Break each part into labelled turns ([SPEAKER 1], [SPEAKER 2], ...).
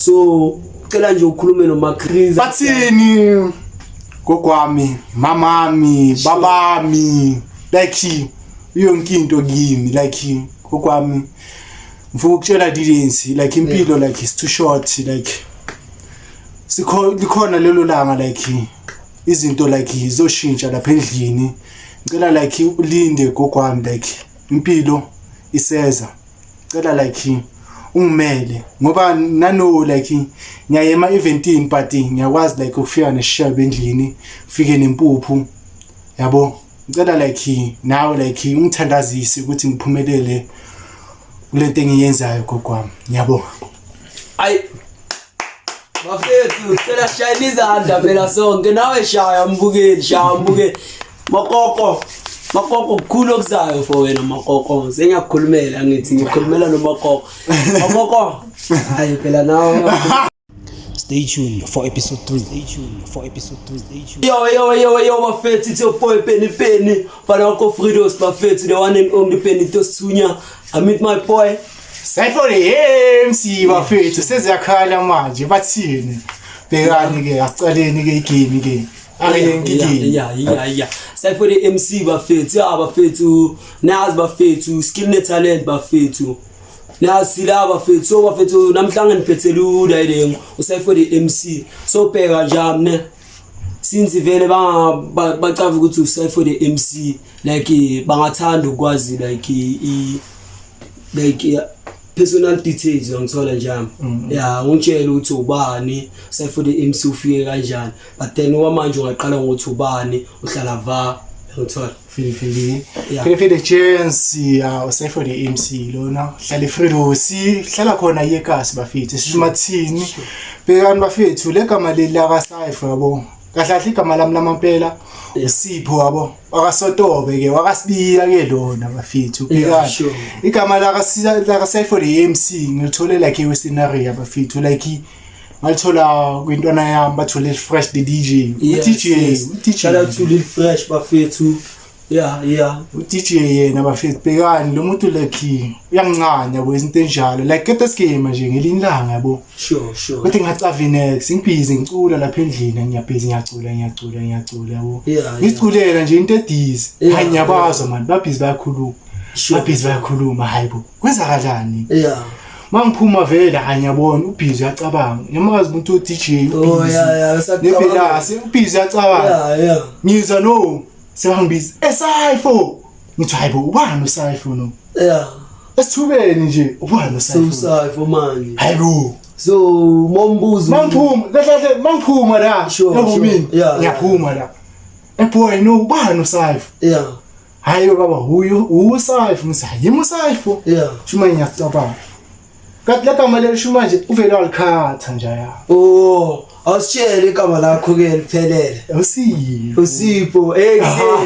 [SPEAKER 1] So cela nje ukhulume noMakriza.
[SPEAKER 2] Bathini gogwami, mamami, babami, like yonke into kimi, like gogwami ngifuna ukutshela didence, like impilo, like it's too short, like sikho likhona lelo langa like izinto like izoshintsha lapha endlini. Ngicela like ulinde gogwami, like impilo iseza. Cela like ungimele ngoba nano like ngiyaye ema eventini, but ngiyakwazi like ukufika nesishebo endlini, ufike nempuphu yabo. Ngicela like nawe like ungithandazise ukuthi ngiphumelele kulento engiyenzayo gogwami, ngiyabonga.
[SPEAKER 1] Ayi bafethu, cela shayela izandla phela sonke. Nawe shaya mbukeli, shaya mbukeli. Makoko, Makoko, kukhulu okuzayo for wena Makoko. Sengiyakukhulumela, ngithi ngikhulumela noMakoko. Makoko, hayi phela nawe.
[SPEAKER 3] Stay tuned for episode 3. Stay tuned for episode 3. Stay tuned.
[SPEAKER 1] Yo yo yo yo bafethu, it's your boy Penny Penny. Mfana wakho Fridos bafethu, the one and only Penny Tosunya. I meet my boy.
[SPEAKER 2] Cypher the MC bafethu, seziyakhala manje. Bathini? Bhekani ke, asicaleni ke igame ke, ake ngigame.
[SPEAKER 1] Yeah. Cypher the MC bafethu. Ya bafethu, nazi bafethu, skill ne talent bafethu. Nazi la bafethu. So bafethu, namhlanje ngiphethele uDayideng, uCypher the MC. So bheka nje ne. Since vele bacava ukuthi uCypher the MC, like bangathanda ukwazi like i like personal details, uyangithola njami? Ya, ungitshela ukuthi ubani Cypher the MC, ufike kanjani, but then okwamanje ungaqala ngokuthi ubani, uhlala va, uyangithola?
[SPEAKER 2] Fili fili.
[SPEAKER 1] Yeah.
[SPEAKER 2] Fili fili chance ya uCypher the MC lona, hlala eFridos, hlala khona yekasi bafethu, simathini. Bhekani bafethu, legama leli la kaCypher yabo. Kahle kahle igama lami lamampela uSipho yabo, wakaSotobe ke, wakasibiya ke lona bafethu. Bhekani. Igama la kaCypher the MC ngilithole like eWestern area bafethu, like ngalithola kwintwana yami, bathole Fresh the DJ. U-DJ, u-DJ.
[SPEAKER 1] Shout out to Lil Fresh bafethu. Yeah.
[SPEAKER 2] U-DJ yena bafethu, bhekani lo muntu, like uyangincanya yabo, izinto enjalo, like kade sigame nje ngelinye ilanga yabo.
[SPEAKER 1] Sure.
[SPEAKER 2] Kodwa ngingacava nex, ngibhizi ngicula lapha endlini, ngiyabhizi ngiyacula, ngiyacula, ngiyacula yabo. Ngiziculela nje into edizi. Hayi, ngiyabazwa mani, babhizi bayakhuluma. Babhizi bayakhuluma, hayi bo, kwenzakalani? Mangiphuma vele, hayi, ngiyabona ubhizi uyacabanga, ngiyamazi umuntu o-DJ.
[SPEAKER 1] Oh yeah, usacabanga.
[SPEAKER 2] Nebhelasi ubhizi uyacabanga. Ngizwa no sebangibiza eSayifo, ngithi hayi bo, ubani uSayifo no? Esithubeni nje, ubani
[SPEAKER 1] So
[SPEAKER 2] uSayifo?
[SPEAKER 1] Cypher manje.
[SPEAKER 2] Hayi bo.
[SPEAKER 1] So mombuzo.
[SPEAKER 2] Mangiphuma kahle kahle, mangiphuma la yabo mina, ngiyaphuma la, eboy no, ubani uSayifo? Hayi baba, huyo uSayifo, ngithi hayi, yimi uSayifo. Shuma ngiyacabanga kanti legama leli, shuma nje uvele walikhatha nje ya.
[SPEAKER 1] Oh, awusitshele igama lakho ke liphelele.
[SPEAKER 2] Usipho.
[SPEAKER 1] Usipho, eh.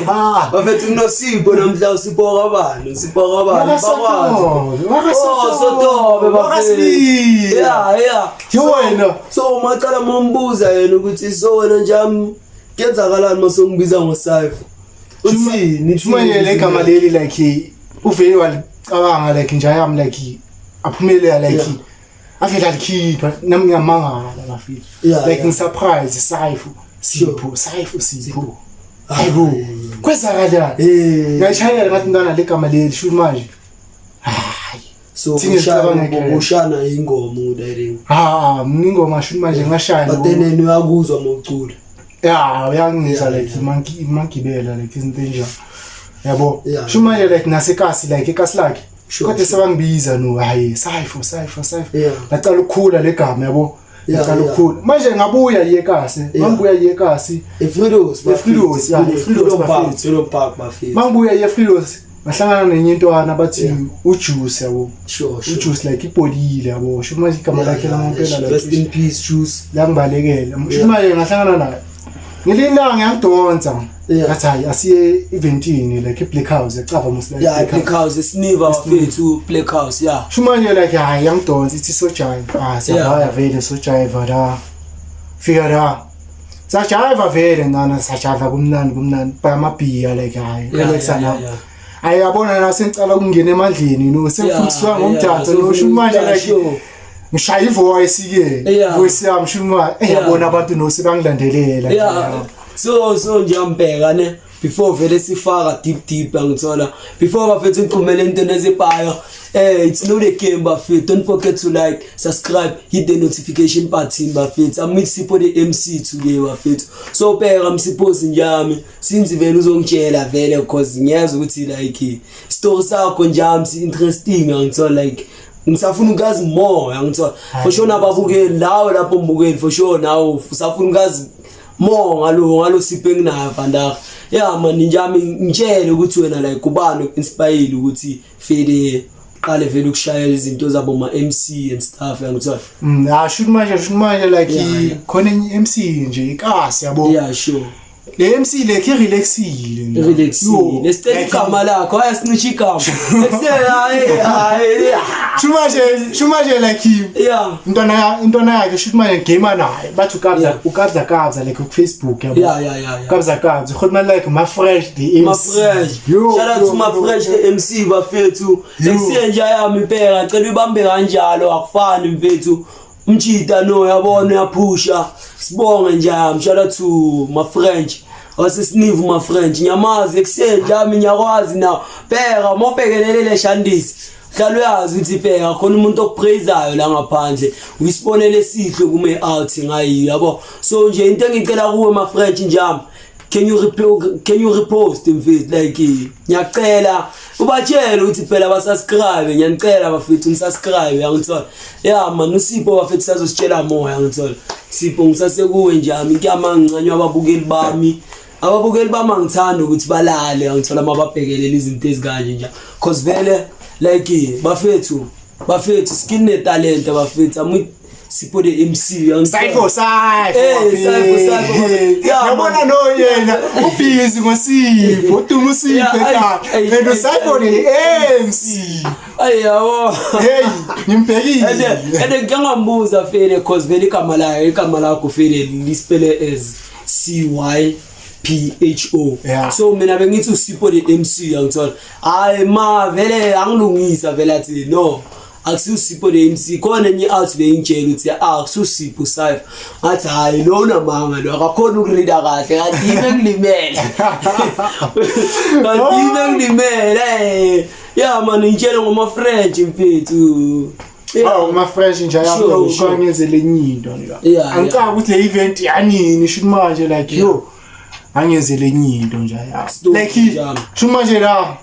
[SPEAKER 2] Ah.
[SPEAKER 1] Bafethu, kunoSipho namhla, uSipho kabani? Usipho kabani?
[SPEAKER 2] Wakasotobe.
[SPEAKER 1] Oh, Sotobe bafethu.
[SPEAKER 2] Wakasibiya.
[SPEAKER 1] Yeah.
[SPEAKER 2] Yo wena.
[SPEAKER 1] So macala mombuza yena ukuthi so wena njami kuyenzakalani masongibiza ngoCypher? Uthini?
[SPEAKER 2] Shuma nje le gama leli, like uvele walicabanga, like nje yami, like aphumelela, like avele alikhipha, nami ngiyamangala bafethu. Like ngisurprise, Cypher Sipho, Cypher Sipho, hayibo, kwenzakalani? Ngayishayela ngathi ntwana le gama leli, sho manje hayi.
[SPEAKER 1] So
[SPEAKER 2] Thina
[SPEAKER 1] ushana
[SPEAKER 2] sicabanga
[SPEAKER 1] ushana ingoma uDiring.
[SPEAKER 2] Ha, mina ingoma sho manje ngashaya.
[SPEAKER 1] But then yena uyakuzwa mawucula.
[SPEAKER 2] Ya, uyangizwa. Like mangibela, like izinto enjalo yabo. Sho manje like nasekasi, like ekasi lakhe kodwa sebangibiza no, hayi, Cypher, Cypher, Cypher. Lacala ukukhula legama yabo. Lacala ukukhula manje, ngabuya yekasi, mangibuya yekasi.
[SPEAKER 1] eFridos.
[SPEAKER 2] eFridos, yeah, eFridos,
[SPEAKER 1] Freedom Park,
[SPEAKER 2] bafethu.
[SPEAKER 1] Freedom Park bafethu.
[SPEAKER 2] Mangibuya yeFridos, ngahlangana nenye intwana bathi uJuice yabo.
[SPEAKER 1] Sure.
[SPEAKER 2] uJuice, like ibholile yabo, sho manje igama lakhe lamampela
[SPEAKER 1] Rest
[SPEAKER 2] like
[SPEAKER 1] in peace, Juice.
[SPEAKER 2] langibalekela. Sho manje ngahlangana naye ngelinye ilanga, yangidonsa. Ngathi hayi, asiye eventini, like i-Black House yacava mos like
[SPEAKER 1] Yeah,
[SPEAKER 2] Black
[SPEAKER 1] Black
[SPEAKER 2] House.
[SPEAKER 1] House, Sniva bafethu, Black House, yeah.
[SPEAKER 2] Sho manje like hayi, yangidonsa, ithi sojive. Ah, siyabaya vele, sojive la, fika la, sajiva vele nana, sajiva kumnandi, kumnandi, bayamabhiya, like hayi, relaxa na. Hayi, yabona la, sengicala ukungena emandleni no, sengifundiswa ngomdanso no, sho manje like Ngishaya ivoice ke.
[SPEAKER 1] Yeah.
[SPEAKER 2] Voice yami shuma eyabona abantu no sebangilandelela.
[SPEAKER 1] Yeah. So nje ambheka ne before vele sifaka deep deep angithola before bafethu ngixhumele into nezibhayo it's not a game bafethu. Don't forget to like, subscribe, hit the notification button bafethu. I'm with Sipho the MC today bafethu. So bheka msiphosi njami since vele uzongitshela vele because ngiyeza ukuthi like story sakho njami si interesting angithola like ngisafuna ukuyazi more angithola for sure nababukeli lawo lapho mbukeli for sure nawo usafuna ukuyazi more ngalo Sipho enginayo vandag. Yeah man, njami ngitshele ukuthi wena like ubani inspire ukuthi fede qale vele ukushayela izinto zabo ma MC and stuff yangithola.
[SPEAKER 2] Shoot manje like
[SPEAKER 1] Yeah, yeah.
[SPEAKER 2] khona enye MC nje ikasi yabo.
[SPEAKER 1] Yeah, sure.
[SPEAKER 2] Le MC le ke relaxile nje.
[SPEAKER 1] Relaxile. Sicela igama lakho, ayasincisha igama. Ekuseni hayi.
[SPEAKER 2] Shoot manje like
[SPEAKER 1] Yeah.
[SPEAKER 2] intwana yakhe shoot manje gamer naye bathi ukabza
[SPEAKER 1] Yeah.
[SPEAKER 2] ukabza kabza like ku Facebook yabo.
[SPEAKER 1] Yeah.
[SPEAKER 2] Kabza kabza khona like ma fresh the MC.
[SPEAKER 1] My fresh.
[SPEAKER 2] Yo,
[SPEAKER 1] Shout out
[SPEAKER 2] yo,
[SPEAKER 1] to my
[SPEAKER 2] yo,
[SPEAKER 1] fresh
[SPEAKER 2] yo.
[SPEAKER 1] the MC bafethu.
[SPEAKER 2] Yo.
[SPEAKER 1] Ekuseni yami impela cela uyibambe kanjalo akufani mfethu. Umjita no yabona uyaphusha. Sibonge nje yami. Shout out to my French. Wasesinivu my French. Ngiyamazi ekuseni yami ngiyakwazi naw. Bheka mobhekelele Shandisi. Hlala uyazi ukuthi bheka khona umuntu okupraiseayo la ngaphandle. Uyisibonele esihle kume out ngayi yabo. So nje into engicela kuwe my French njami. Can you repost mfethu like ngiyacela ubatshele ukuthi phela basubscribe ngiyanicela bafethu nisubscribe yangithola. Yeah man, uSipho bafethu sazositshela moya ngithola. Sipho ngisasekuwe nje ami ngiyama ngincanywa ababukeli bami. Ababukeli bami angithanda ukuthi balale ngithola mababhekelele izinto ezikanje nje. Cause vele like bafethu skill ne talent bafethu ami Sipho the MC
[SPEAKER 2] Cypher
[SPEAKER 1] Eh, Cypher. Yeah,
[SPEAKER 2] Yabona no yena ubhizi ngoSipho uduma uSipho
[SPEAKER 1] Yeah,
[SPEAKER 2] ekhaya
[SPEAKER 1] ay,
[SPEAKER 2] and
[SPEAKER 1] ay,
[SPEAKER 2] uCypher the MC.
[SPEAKER 1] Ay yabo.
[SPEAKER 2] Hey ngimbhekile.
[SPEAKER 1] And ngiyangambuza fele cause vele igama layo igama lakho fele lispele as C Y P H O.
[SPEAKER 2] Yeah.
[SPEAKER 1] So mina bengithi uSipho the MC angithola. Hayi ma vele angilungisa vele athi no. Akususipho le MC khona enye out bengitshela ukuthi akususipho Cypher. Ngathi hayi lo unamanga lo akakhona ukurida kahle kanti yimi engilimele. Kanti yimi engilimele. Yeah man ngitshele ngoma French mfethu. Yeah.
[SPEAKER 2] Awu ma fresh nje
[SPEAKER 1] Sure, sure.
[SPEAKER 2] yami lenye into nje.
[SPEAKER 1] Yeah,
[SPEAKER 2] Angicaba ukuthi le event yanini shoot manje like yo angenzele enye into nje ya.
[SPEAKER 1] Stop
[SPEAKER 2] Like
[SPEAKER 1] njalo.
[SPEAKER 2] shoot manje la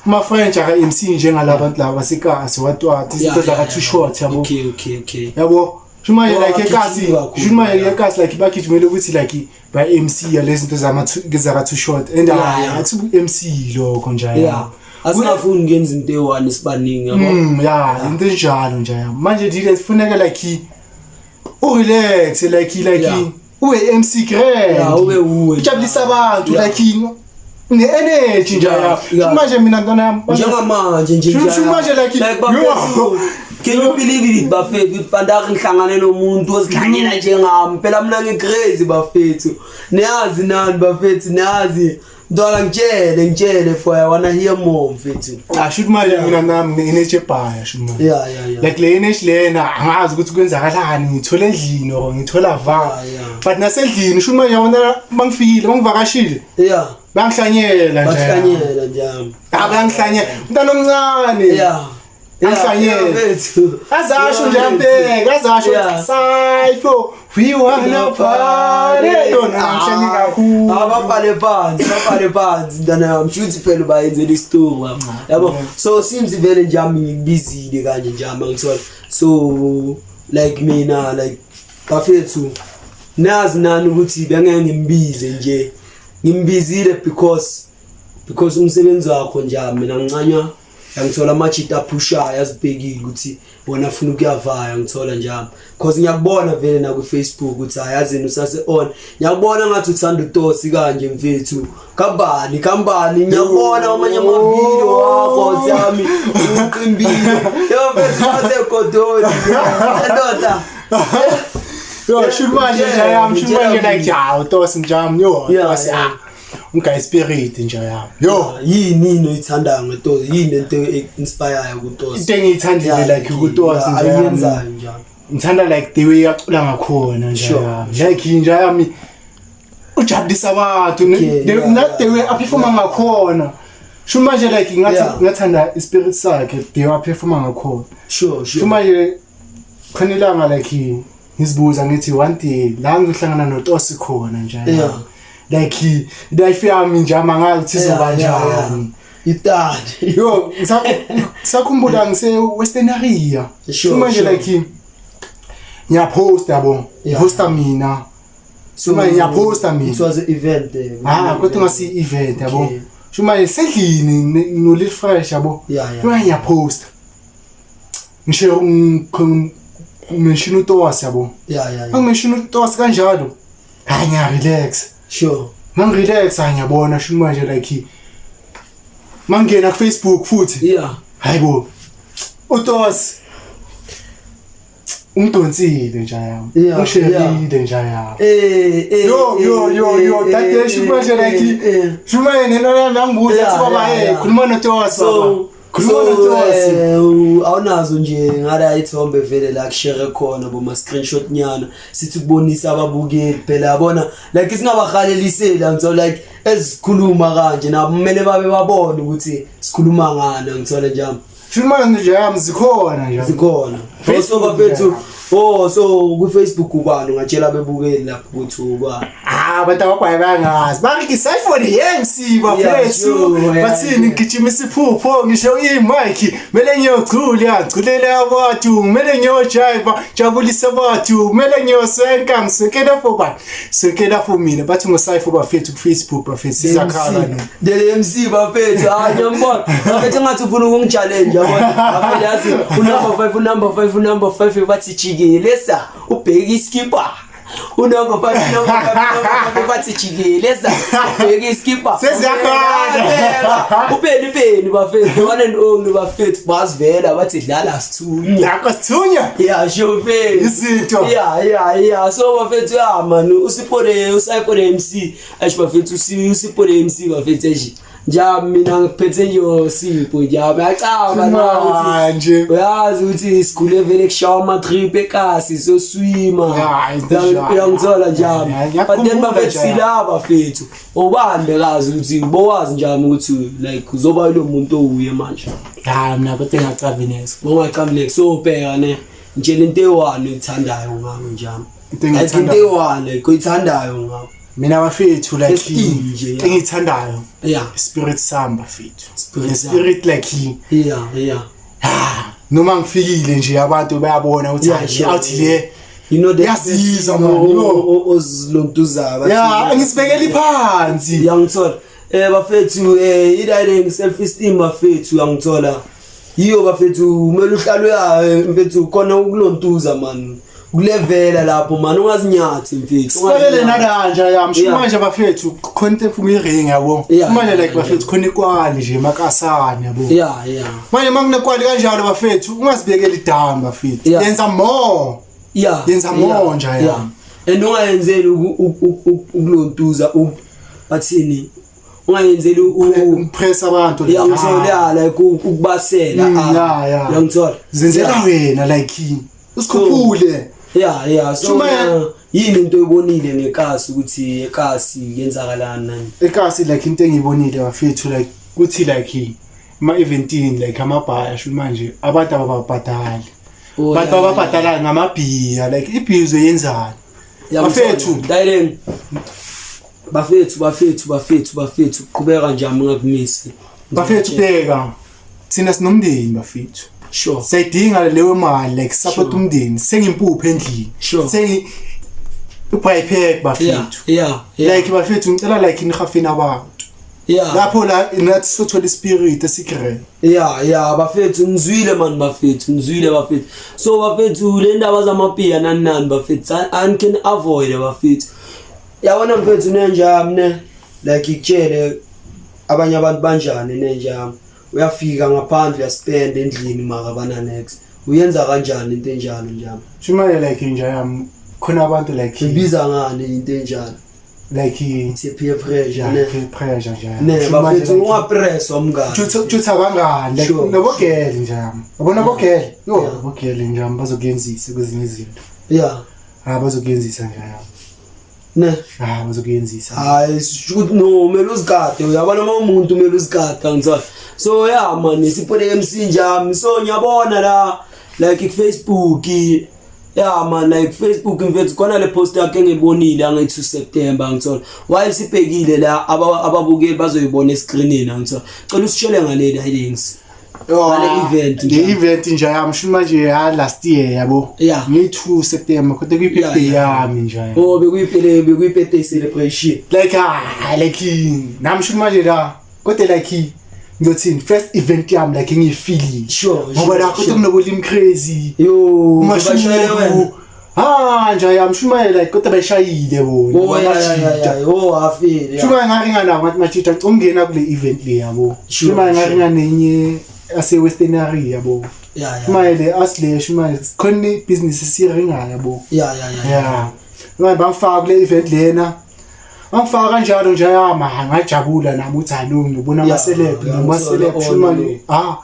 [SPEAKER 2] ma French aka MC njengalabantu laba basekasi watwati izinto zaka too short yabo.
[SPEAKER 1] Okay.
[SPEAKER 2] Yabo shoot manje
[SPEAKER 1] Oh,
[SPEAKER 2] like ekasi
[SPEAKER 1] agijima kakhulu,
[SPEAKER 2] shoot manje
[SPEAKER 1] yeah.
[SPEAKER 2] ekasi like bagijimele ukuthi like ba MC ya lezi zinto zama zaka too short and
[SPEAKER 1] Yeah, yeah.
[SPEAKER 2] akusibu MC lokho nje
[SPEAKER 1] Yeah. Asingafuni ngenza into eyi-one sibaningi yabo.
[SPEAKER 2] Yeah, into enjalo nje yami. Manje dile sifuneka like u relax like
[SPEAKER 1] Yeah.
[SPEAKER 2] ube MC grand.
[SPEAKER 1] Yeah, ube uwe.
[SPEAKER 2] Ujabulisa abantu
[SPEAKER 1] Yeah.
[SPEAKER 2] like ne energy nje
[SPEAKER 1] Yeah,
[SPEAKER 2] yami.
[SPEAKER 1] yeah.
[SPEAKER 2] Manje mina ntwana yami
[SPEAKER 1] Njengamanje nje
[SPEAKER 2] Shu- shu manje like
[SPEAKER 1] bafethu can you believe it bafethu vandag ngihlangane nomuntu ozihlanyela njengami phela mina ngicrazy bafethu niyazi nani bafethu niyazi Ntwana ngitshele for I wanna hear more mfethu.
[SPEAKER 2] Ah shoot manje mina nami ne energy ebhaya shoot manje.
[SPEAKER 1] Yeah.
[SPEAKER 2] Like le energy lena angazi ukuthi kwenzakalani ngithola endlini or ngithola va.
[SPEAKER 1] Yeah, yeah.
[SPEAKER 2] But nasendlini shoot manje yabona mangifikile mangivakashile
[SPEAKER 1] Yeah.
[SPEAKER 2] bangihlanyela nje.
[SPEAKER 1] Bahlanyela nje.
[SPEAKER 2] Ah bangihlanyela. Umntana omncane.
[SPEAKER 1] Yeah.
[SPEAKER 2] Angihlanyele.
[SPEAKER 1] Mfethu.
[SPEAKER 2] Azasho nje ambheka, azasho
[SPEAKER 1] Yeah.
[SPEAKER 2] Cypher, we wanna party. Yona angihlanye kakhulu.
[SPEAKER 1] Ababhale phansi, mntana yami. Shuthi phela bayenzela isitori baba. Yabo. So since vele nje ami ngikubizile kanje nje ami ngithola. So like mina like bafethu nazi nani ukuthi bengeke ngimbize nje. Ngimbizile because umsebenzi wakho nje mina ngincanywa ngithola amajita aphushayo azibhekile ukuthi wona afuna ukuyavaya ngithola njalo because ngiyakubona vele na ku Facebook ukuthi ayazini usase on ngiyakubona ngathi uthanda utosi kanje mfethu kambani ngiyakubona amanye ama video wakho thami uqimbile yo mfethu uthe godoli ndoda.
[SPEAKER 2] Yo, shoot manje nje yami, shoot manje like ya utosi njami yo
[SPEAKER 1] Yeah,
[SPEAKER 2] utosi
[SPEAKER 1] yeah.
[SPEAKER 2] ah. Ungayi spirit nje yami. Yo,
[SPEAKER 1] Yini yini oyithandayo ngeTosi? Yini into e-inspire kuTosi?
[SPEAKER 2] Into engiyithandile like kuTosi nje yami.
[SPEAKER 1] Ayenzayo njalo.
[SPEAKER 2] Ngithanda like the way acula ngakhona nje yami. Like nje yami ujabulisa abantu not the way aperforma ngakhona. Sho manje like ngathi ngathanda ispirit sakhe the way aperforma ngakhona.
[SPEAKER 1] Sure.
[SPEAKER 2] Sho manje khona ilanga like ngizibuza ngithi one day la ngizohlangana noTosi khona nje. Like life yami nje amangazi ukuthi izoba njani.
[SPEAKER 1] Itali.
[SPEAKER 2] Yo, ngisakhumbula ngise Western Area. Manje like ngiyaposta yabo. Ngiposta mina. So manje ngiyaposta mina.
[SPEAKER 1] It was an event there.
[SPEAKER 2] Ah, kodwa ngasi event yabo. Sho manje sendlini no Little Fresh yabo. Manje ngiyaposta. Ngisho ngimention uTosi yabo.
[SPEAKER 1] Yeah.
[SPEAKER 2] Ngimention uTosi kanjalo. Hayi ngiya relax.
[SPEAKER 1] Sure.
[SPEAKER 2] Mangirelax hayi ngiyabona sho manje like mangena ku Facebook futhi.
[SPEAKER 1] Yeah.
[SPEAKER 2] Hayibo. uTosi ungidonsile nje yami. Ungisherile nje yami.
[SPEAKER 1] Eh
[SPEAKER 2] Yo yo yo yo that day sho manje like sho manje nento yami yangibuza ukuthi baba hey khuluma noTosi baba. Khuluma noTosi.
[SPEAKER 1] Awunazo nje ngala ithombe vele la kushare khona boma screenshot nyana sithi kubonisa ababukeli phela yabona like singabahaleliseli ngithola like ezikhuluma kanje nabo kumele babe babone ukuthi sikhuluma ngani ngithola nje.
[SPEAKER 2] Sho manje nje yami zikhona nje.
[SPEAKER 1] Zikhona. So bafethu oh so ku Facebook ubani ungatshela abebukeli lapho ukuthi ubani?
[SPEAKER 2] Ah abantu abagwayi bayangazi. Bathi ngisayifone MC bafethu. Bathini ngigijima isiphupho ngisho i-mic kumele ngiyocula ngiculele abantu kumele ngiyojiva jabulise abantu kumele ngiyosenka ngisekela for bani sekela for mina bathi ngosayifo bafethu ku Facebook bafethu sizakhala no
[SPEAKER 1] The MC bafethu hayi ngiyambona bafethu ngathi ufuna ukungichallenge yabona bafethu yazi unumber 5 unumber 5 unumber 5 bathi jikele sa ubheke iskipa unumber 5 unumber 5 number 5 bathi jikele sa ubheke iskipa
[SPEAKER 2] seziyakhala
[SPEAKER 1] upeni peni bafethu one and only bafethu bazivela bathi dlala sithunya
[SPEAKER 2] yakho sithunya
[SPEAKER 1] yeah sure peni
[SPEAKER 2] izinto
[SPEAKER 1] yeah so bafethu ya man usipore usayifore MC eish bafethu usipore MC bafethu eish nja mina ngiphethe nje sipho nje uyacaba
[SPEAKER 2] manje
[SPEAKER 1] uyazi ukuthi sikhule vele kushawa ama trip ekasi soswima uyangithola nje but then bafethu sila bafethu ubani bekazi ukuthi bowazi nje ukuthi like uzoba lo muntu owuye manje.
[SPEAKER 2] Hayi mina kodwa engacavi neso.
[SPEAKER 1] Bongacavi neso so bheka ne nje lento eyi-one oyithandayo ngami nje.
[SPEAKER 2] Into
[SPEAKER 1] Like into eyi-one like oyithandayo ngami.
[SPEAKER 2] Mina bafethu like
[SPEAKER 1] Nje
[SPEAKER 2] engiyithandayo.
[SPEAKER 1] Yeah.
[SPEAKER 2] Spirit sami bafethu.
[SPEAKER 1] Spirit
[SPEAKER 2] Spirit like
[SPEAKER 1] yeah.
[SPEAKER 2] Ah, noma ngifikile nje abantu bayabona ukuthi hayi out le.
[SPEAKER 1] You know that
[SPEAKER 2] yasiza man.
[SPEAKER 1] Ozilontuzayo.
[SPEAKER 2] Yeah, ngisibekela iphansi.
[SPEAKER 1] Uyangithola. Bafethu i-riding self esteem bafethu uyangithola. Yiyo bafethu kumele uhlale uya mfethu khona ukulontuza man. Kulevela lapho man ungazinyathi mfethu.
[SPEAKER 2] Sifanele nalanje yami sho manje bafethu khona into efuna iring yabo. Manje like bafethu khona ikwali nje makasane yabo.
[SPEAKER 1] Yeah.
[SPEAKER 2] Manje makunekwali kanjalo bafethu ungazibekeli down bafethu. Yenza more.
[SPEAKER 1] Yeah.
[SPEAKER 2] Yenza more nje yami.
[SPEAKER 1] And ungayenzeli ukulontuza bathini ungayenzeli
[SPEAKER 2] ukupress abantu
[SPEAKER 1] uyangithola like ukubasela uyangithola
[SPEAKER 2] zenzela wena like usikhuphule
[SPEAKER 1] yeah so yini into oyibonile ngekasi ukuthi ekasi yenzakalani nani
[SPEAKER 2] ekasi like into engiyibonile bafethu like kuthi like ma eventini like amabhaya sho manje abantu abababhadali abantu ababhadala ngamabhiya like ibhiya uzoyenzani bafethu
[SPEAKER 1] direct bafethu qhubeka nje angakumisi
[SPEAKER 2] bafethu bheka thina sinomndeni bafethu
[SPEAKER 1] sure
[SPEAKER 2] siyayidinga leyo mali like support umndeni sengimpuphe endlini sengi uBypack bafethu
[SPEAKER 1] yeah
[SPEAKER 2] like bafethu ngicela like nihafeni abantu
[SPEAKER 1] yeah
[SPEAKER 2] lapho la nathi sothola ispirit esigrand
[SPEAKER 1] yeah bafethu ngizwile man bafethu ngizwile bafethu so bafethu le ndaba zamapiya nani nani bafethu and can avoid bafethu yabona mfethu nenja mne like ikutshele abanye abantu banjani nenja uyafika ngaphandle uyaspend endlini maka bana next uyenza kanjani into enjalo njalo
[SPEAKER 2] shumaye like nje yami khona abantu like
[SPEAKER 1] ibiza ngani into enjalo
[SPEAKER 2] Like
[SPEAKER 1] It's a peer pressure,
[SPEAKER 2] yeah,
[SPEAKER 1] ne?
[SPEAKER 2] Peer pressure nje.
[SPEAKER 1] Ne,
[SPEAKER 2] Sho manje
[SPEAKER 1] bafethu
[SPEAKER 2] like,
[SPEAKER 1] ungapresswa mngani.
[SPEAKER 2] Jutha abangani like nabogele nje yami. Yabona bogele? Yo, bogele nje yami bazokuyenzisa kwezinye izinto. Ah, bazokuyenzisa nje yami.
[SPEAKER 1] Ne.
[SPEAKER 2] Ah, bazokuyenzisa.
[SPEAKER 1] Hayi, shoot no, kumele uzigade. Uyabona uma umuntu kumele uzigade angithola. So yeah man, isipho le MC njami. So ngiyabona la like ku Facebook. Yeah man, like Facebook mfethu khona le post yakhe engibonile ange 2 September angithola. While sibhekile la ababukeli bazoyibona escreenini angithola. Cela usitshele ngale headings. Ngale event
[SPEAKER 2] nje. Le event nje yami sho manje ya last year yabo. Ngi 2 September kodwa kuyi birthday yami nje.
[SPEAKER 1] Oh, bekuyi birthday celebration.
[SPEAKER 2] Like ah like nami sho manje la kodwa like ngiyothini first event yami like ngiyifeelile. Ngoba la kodwa kunobulim crazy.
[SPEAKER 1] Yo,
[SPEAKER 2] bashayele wena. Ah nje yami shumayela like kodwa bayishayile bona.
[SPEAKER 1] Oh yeah. Oh afile.
[SPEAKER 2] Shumayela ngaringa nabo ngathi majita ungena kule event le yabo. Shumayela ngaringa nenye ase Western area yabo.
[SPEAKER 1] Yeah.
[SPEAKER 2] Shumayele asile shumayela khona business esiringa yabo.
[SPEAKER 1] Yeah.
[SPEAKER 2] Yeah. Manje bangifaka kule event lena. Bangifaka kanjalo nje yama ngajabula nami uthi hayi ngibona ama celeb noma celeb shumayela ah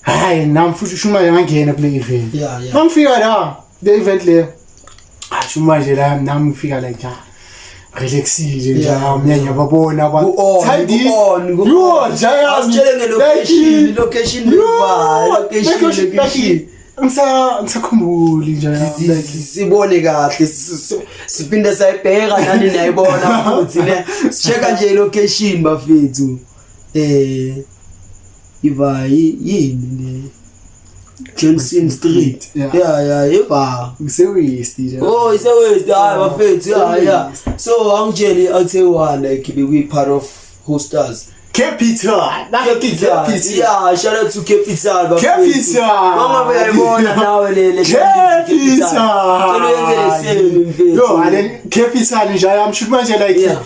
[SPEAKER 2] hayi nami futhi shumayela ngangena kule event. Mangifika la le event le ah shumayela la nami ngifika like relaxile nje yami ngiyababona
[SPEAKER 1] kwa on
[SPEAKER 2] yo nje yami
[SPEAKER 1] asitshele nge location location location
[SPEAKER 2] Ngisakhumbuli nje
[SPEAKER 1] like sibone kahle siphinde sayibheka nani nayibona futhi ne sichecka nje location bafethu iva yini le Johnson Street. Yeah, iva
[SPEAKER 2] ngisewest nje.
[SPEAKER 1] Oh, isewest. Hayi bafethu, yeah. So angitsheli athe one like be part of hosters.
[SPEAKER 2] Capital.
[SPEAKER 1] Capital. Yeah, shout out to Capital.
[SPEAKER 2] Capital.
[SPEAKER 1] Mama uyayibona nawe le
[SPEAKER 2] Capital.
[SPEAKER 1] Cela uyenze le same mfethu.
[SPEAKER 2] Yo, ale Capital nje ayamsho manje like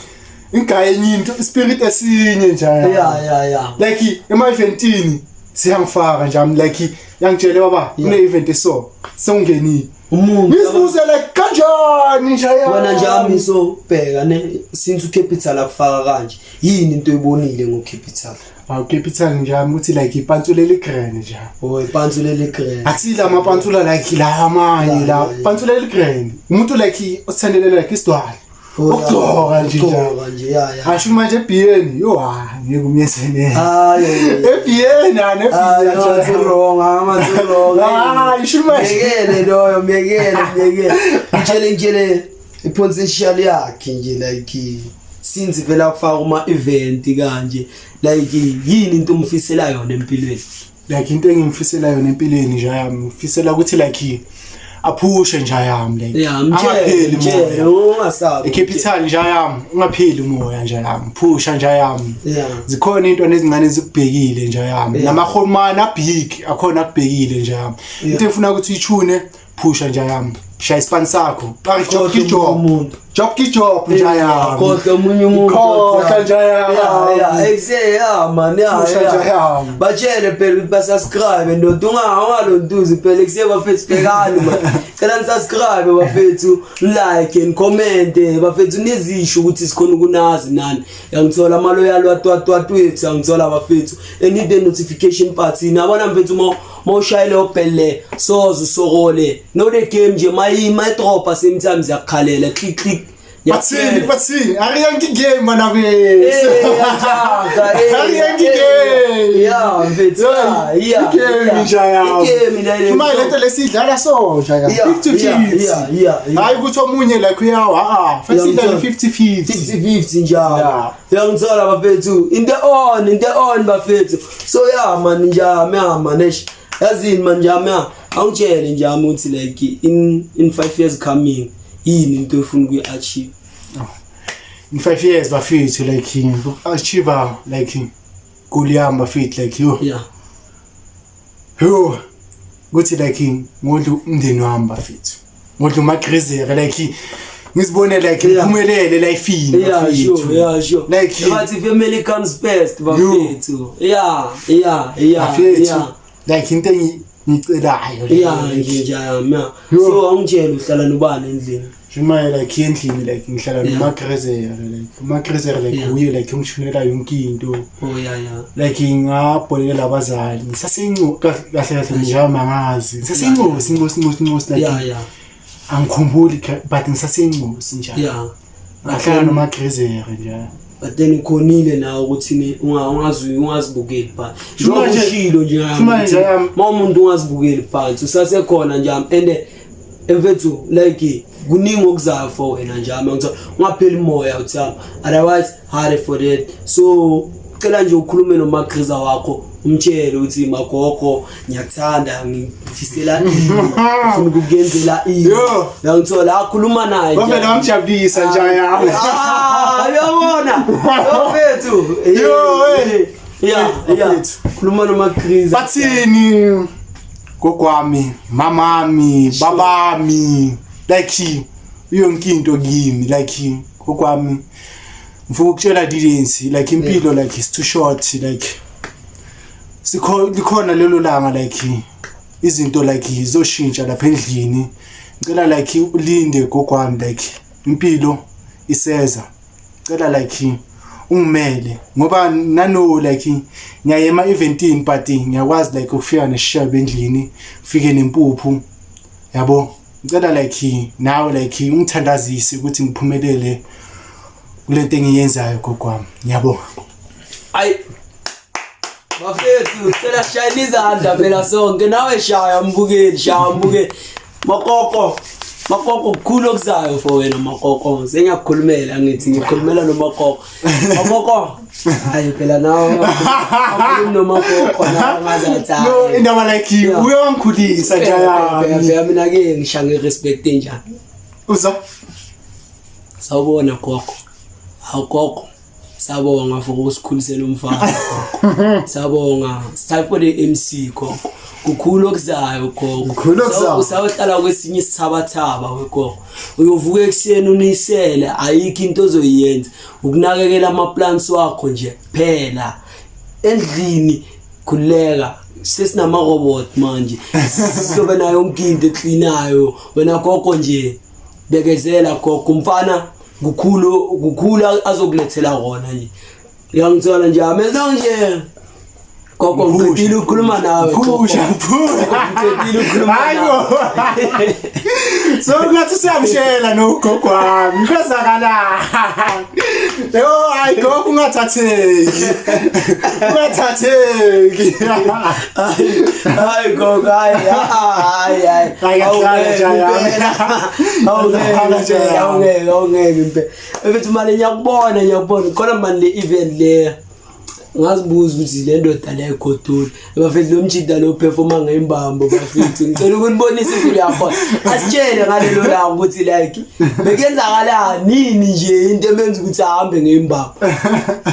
[SPEAKER 2] ingaye enye into spirit esinye nje.
[SPEAKER 1] Yeah.
[SPEAKER 2] Like ema eventini siyangifaka nje I'm like yangitshele baba kune event eso sewungenile.
[SPEAKER 1] Umuntu
[SPEAKER 2] ngizibuze like kanjani nje
[SPEAKER 1] wena nje ami so bheka ne since uCapital akufaka kanje yini into oyibonile ngoCapital?
[SPEAKER 2] Awu Capital nje ami uthi like ipantsula eligrand nje.
[SPEAKER 1] Oh, ipantsula eligrand.
[SPEAKER 2] Akusila amapantsula like la amanye la pantsula eligrand. Umuntu like othandelela like isidwala. Ukugcoka nje
[SPEAKER 1] ukugcoka nje ya.
[SPEAKER 2] Asho manje eBN yo ha ngeke umyesene.
[SPEAKER 1] Hayi
[SPEAKER 2] eBN ane
[SPEAKER 1] eBN ngathi wrong ngathi wrong.
[SPEAKER 2] Hayi sho manje
[SPEAKER 1] miyekele loyo miyekele ngitshele ipotential yakhe nje like since vela kufaka kuma event kanje like yini into umfisela yona empilweni?
[SPEAKER 2] Like into engimfisela yona empilweni nje yami ngifisela ukuthi like aphushe nje yami like
[SPEAKER 1] angapheli moya ungasabi
[SPEAKER 2] iCapital nje yami ungapheli umoya nje yami phusha nje yami zikhona into ezincane ezikubhekile nje yami namahomana big akhona akubhekile nje yami into efuna ukuthi uyithune phusha nje yami shaya isipani sakho job ki job job ki job nje yami
[SPEAKER 1] kodwa omunye umuntu
[SPEAKER 2] kodwa nje yami
[SPEAKER 1] yeah exe yeah man yeah
[SPEAKER 2] phusha nje yami
[SPEAKER 1] batshele phela ukuthi basubscribe ndoda ungalontuzi phela exe bafethu bhekani man cela nisubscribe bafethu like and comment bafethu nizisho ukuthi sikhona ukunazi nani yangithola amaloyal watwatwat wethu yangithola bafethu and hit the notification button yabona mfethu uma mawushayele obhele soze usokole no the game nje mayima idropa same time ziyakukhalela click click
[SPEAKER 2] Bathini ariyanki game bana be ariyanki game
[SPEAKER 1] yeah mfethu yeah
[SPEAKER 2] game nje ya
[SPEAKER 1] game
[SPEAKER 2] uma lento lesidlala so nje ya 50 50
[SPEAKER 1] yeah
[SPEAKER 2] hayi ukuthi omunye like uyawa ah futhi idlala 50 50
[SPEAKER 1] 50 50 njalo uyangithola bafethu into on bafethu so yeah man njami yeah man eish yazini man njami yeah awutshele njami ukuthi like in 5 years coming yini into ofuna ukuyi-achieve?
[SPEAKER 2] In 5 years bafethu like achieve like goal yami bafethu like yo
[SPEAKER 1] yeah
[SPEAKER 2] yo kuthi like ngodla umndeni wami bafethu ngodla umagrizere like ngizibone like ngiphumelele lifeini
[SPEAKER 1] bafethu yeah sure
[SPEAKER 2] like
[SPEAKER 1] but family comes first bafethu yeah
[SPEAKER 2] bafethu like into Ngicelayo le.
[SPEAKER 1] Ya nje nje yami. Ya.
[SPEAKER 2] Yo.
[SPEAKER 1] So awungitshele uhlala nobani endlini?
[SPEAKER 2] Shumaye like endlini like ngihlala
[SPEAKER 1] Yeah.
[SPEAKER 2] noMagrezer like uMagrezer like
[SPEAKER 1] Yeah.
[SPEAKER 2] uye like ungishunela yonke into.
[SPEAKER 1] Oh ya ya.
[SPEAKER 2] Like ngabholela abazali ngisasencu kahle kahle nje mangazi. Ngisasencosi ncosi ncosi ncosi like
[SPEAKER 1] Ya ya.
[SPEAKER 2] angikhumbuli but ngisasencosi nje.
[SPEAKER 1] Ya.
[SPEAKER 2] Ngahlala noMagrezer nje.
[SPEAKER 1] But then ukhonile nawe ukuthi ungazi ungazibukeli phansi.
[SPEAKER 2] Shuma
[SPEAKER 1] Njengoba
[SPEAKER 2] nje-
[SPEAKER 1] ushilo nje ngami
[SPEAKER 2] shuma nje
[SPEAKER 1] ukuthi
[SPEAKER 2] yami.
[SPEAKER 1] uma umuntu ungazibukeli phansi usasekhona nje and emfethu like kuningi okuzayo for wena nje ami ngithola ungapheli moya uthi yami otherwise hard for that so cela nje ukhulume nomagriza wakho umtshele ukuthi magogo ngiyakuthanda ngifisela ini ngifuna ukukuyenzela ini
[SPEAKER 2] Yo.
[SPEAKER 1] uyangithola akhuluma naye nje.
[SPEAKER 2] Wavele wamjabulisa nje yami.
[SPEAKER 1] Ah, uyabona mfethu
[SPEAKER 2] Yo, hey.
[SPEAKER 1] ya ya
[SPEAKER 2] Mfethu.
[SPEAKER 1] khuluma nomagriza
[SPEAKER 2] Bathini gogwami, mamami, babami like yonke into kimi like gogwami ngifuna ukutshela didence like impilo like is too short like sikho likhona lelo langa like izinto like izoshintsha lapha endlini ngicela like ulinde gogwami like impilo iseza cela like ungimele ngoba nano like ngiyaye ema eventini but ngiyakwazi like ukufika nesishebo endlini ufike nempuphu yabo ngicela like nawe like ungithandazise ukuthi ngiphumelele kulento engiyenzayo gogwami ngiyabonga.
[SPEAKER 1] Ayi bafethu cela shayela izandla phela sonke nawe shaya mbukeli shaya mbukeli makoko makoko kukhulu okuzayo for wena makoko sengiyakukhulumela ngithi ngikhulumela nomakoko makoko hayi phela nawe awukhulumi nomakoko nawe ngazathi
[SPEAKER 2] No indaba like
[SPEAKER 1] Yeah.
[SPEAKER 2] uyangikhulisa nje yami
[SPEAKER 1] mina ke ngisha nge-respect enjani
[SPEAKER 2] uza
[SPEAKER 1] sawubona gogo hawu gogo sabonga for ukusikhulisela umfana gogo sabonga time for the MC gogo kukhulu okuzayo gogo
[SPEAKER 2] Kukhulu okuzayo.
[SPEAKER 1] Usawuhlala kwesinye isithabathaba wegogo uyovuka ekuseni unisele ayikho into ozoyenza ukunakekela ama-plants wakho nje phela endlini khululeka sesinama-robot manje sizobe nayo yonke into eklinayo wena gogo nje bekezela gogo umfana kukhulu kukhulu azokulethela kona nje uyangithola nje amezwa nje gogo ngiqedile ukukhuluma nawe gogo.
[SPEAKER 2] Phusha phusha.
[SPEAKER 1] Ngiqedile ukukhuluma
[SPEAKER 2] Hayi
[SPEAKER 1] nawe.
[SPEAKER 2] bo. So ngathi siyamshela nogogo wami. Kwezakala. Yo hayi gogo ungathatheki. Ungathatheki.
[SPEAKER 1] Hayi gogo hayi hayi hayi.
[SPEAKER 2] Hayi, kahlala nje, hayi. Kahlala nje,
[SPEAKER 1] Awungeke
[SPEAKER 2] hayi.
[SPEAKER 1] awungeke awungeke impela. Mfethu manje ngiyakubona ngiyakubona khona manje le event le ngazibuza ukuthi le ndoda le ayigodoli bafethu lo mjida lo performa ngembambo bafethu ngicela ukunibonisa impilo yakhona asitshele ngalelo langa ukuthi like bekuyenzakalani nini nje into emenza ukuthi ahambe ngembambo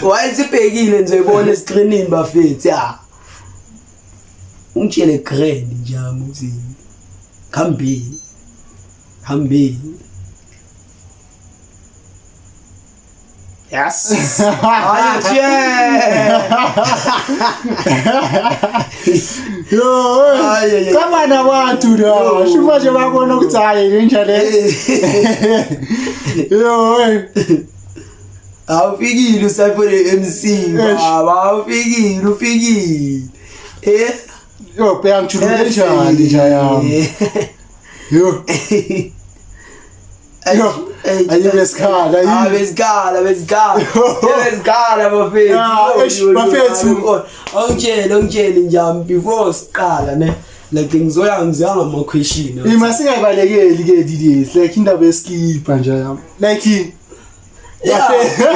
[SPEAKER 1] wayesibhekile nizoyibona escreenini bafethu ya ungitshele grand nje ami ukuthi khambini khambini. Yes. Hayi che.
[SPEAKER 2] Yo.
[SPEAKER 1] Hayi, hayi.
[SPEAKER 2] Kama nabantu la. Shuma nje babona ukuthi hayi lenja le. Yo.
[SPEAKER 1] Awufikile usayifone MC baba awufikile ufikile. Eh.
[SPEAKER 2] Yo bheka ngijuluke njani nje yami. Yo. Yo. Ayibe sikhala
[SPEAKER 1] Ah
[SPEAKER 2] ayibe.
[SPEAKER 1] besikhala besikhala. Besikhala bafethu.
[SPEAKER 2] Ah, eish, bafethu.
[SPEAKER 1] Awungitshele awungitshele njami before siqala ne. Like ngizoya ngizoya ngama question.
[SPEAKER 2] Ima singabalekeli ke DDS like indaba yeskipa nje yami. Like
[SPEAKER 1] Yeah.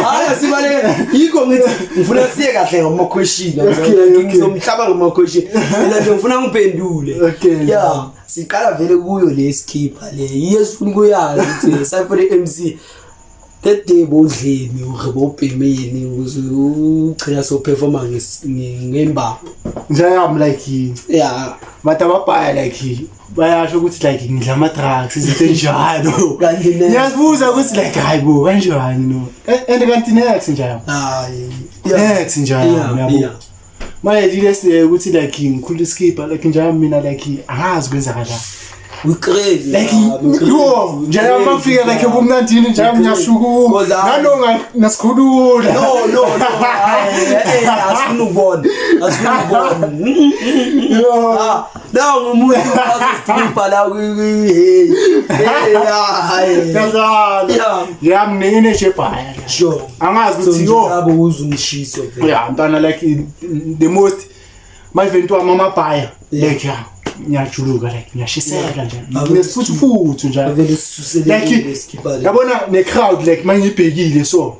[SPEAKER 1] Hayi sibaleke. Yikho ngithi ngifuna siye kahle ngama question.
[SPEAKER 2] Okay, okay.
[SPEAKER 1] Ngizomhlaba ngama question. Mina nje ngifuna ngiphendule.
[SPEAKER 2] Okay.
[SPEAKER 1] Yeah, siqala vele kuyo le skipper le. Yiyo sifuna ukuyazi ukuthi Cypher MC that day bodleni ure bobhemeni ukuze ugcina so performa ngembambo.
[SPEAKER 2] nje yami like
[SPEAKER 1] Yeah.
[SPEAKER 2] bantu ababhaya like bayasho ukuthi like ngidla ama drugs izinto enjalo.
[SPEAKER 1] Kanti ne-
[SPEAKER 2] Ngiyazibuza ukuthi like hayi bo kanjani no. And kanti next nje yami.
[SPEAKER 1] Hayi.
[SPEAKER 2] Next nje yami
[SPEAKER 1] Yeah.
[SPEAKER 2] yabo.
[SPEAKER 1] Yeah.
[SPEAKER 2] Manje lile siye ukuthi like ngikhula iskipha like njalo mina like angazi kwenzakalani.
[SPEAKER 1] We crazy.
[SPEAKER 2] Like
[SPEAKER 1] yeah, we crazy.
[SPEAKER 2] yo njalo
[SPEAKER 1] We
[SPEAKER 2] mangifika
[SPEAKER 1] crazy,
[SPEAKER 2] like
[SPEAKER 1] yeah.
[SPEAKER 2] ebumnandini njalo ngiyashukuma.
[SPEAKER 1] Cause I-
[SPEAKER 2] Nalonga nasikhulula.
[SPEAKER 1] No, no, no. Hayi, eh, asifuni ukubona. Asifuni ukubona.
[SPEAKER 2] Yo.
[SPEAKER 1] Ah, la ngumuntu azostripha la kwi hey. Hey, hayi.
[SPEAKER 2] Ngiyazala.
[SPEAKER 1] Yeah.
[SPEAKER 2] Yami ne-energy ebhaya.
[SPEAKER 1] Sure.
[SPEAKER 2] Angazi
[SPEAKER 1] So
[SPEAKER 2] ukuthi yo.
[SPEAKER 1] njalo uzwe umshiso vele.
[SPEAKER 2] Yeah, mntwana like the most my event wami amabhaya
[SPEAKER 1] Yeah.
[SPEAKER 2] like yeah ngiyajuluka like ngiyashiseka nje
[SPEAKER 1] Ave-
[SPEAKER 2] nginesifuthi futhi nje
[SPEAKER 1] Avele sisusele
[SPEAKER 2] like
[SPEAKER 1] leskipa le.
[SPEAKER 2] yabona ne crowd like mangiyibhekile so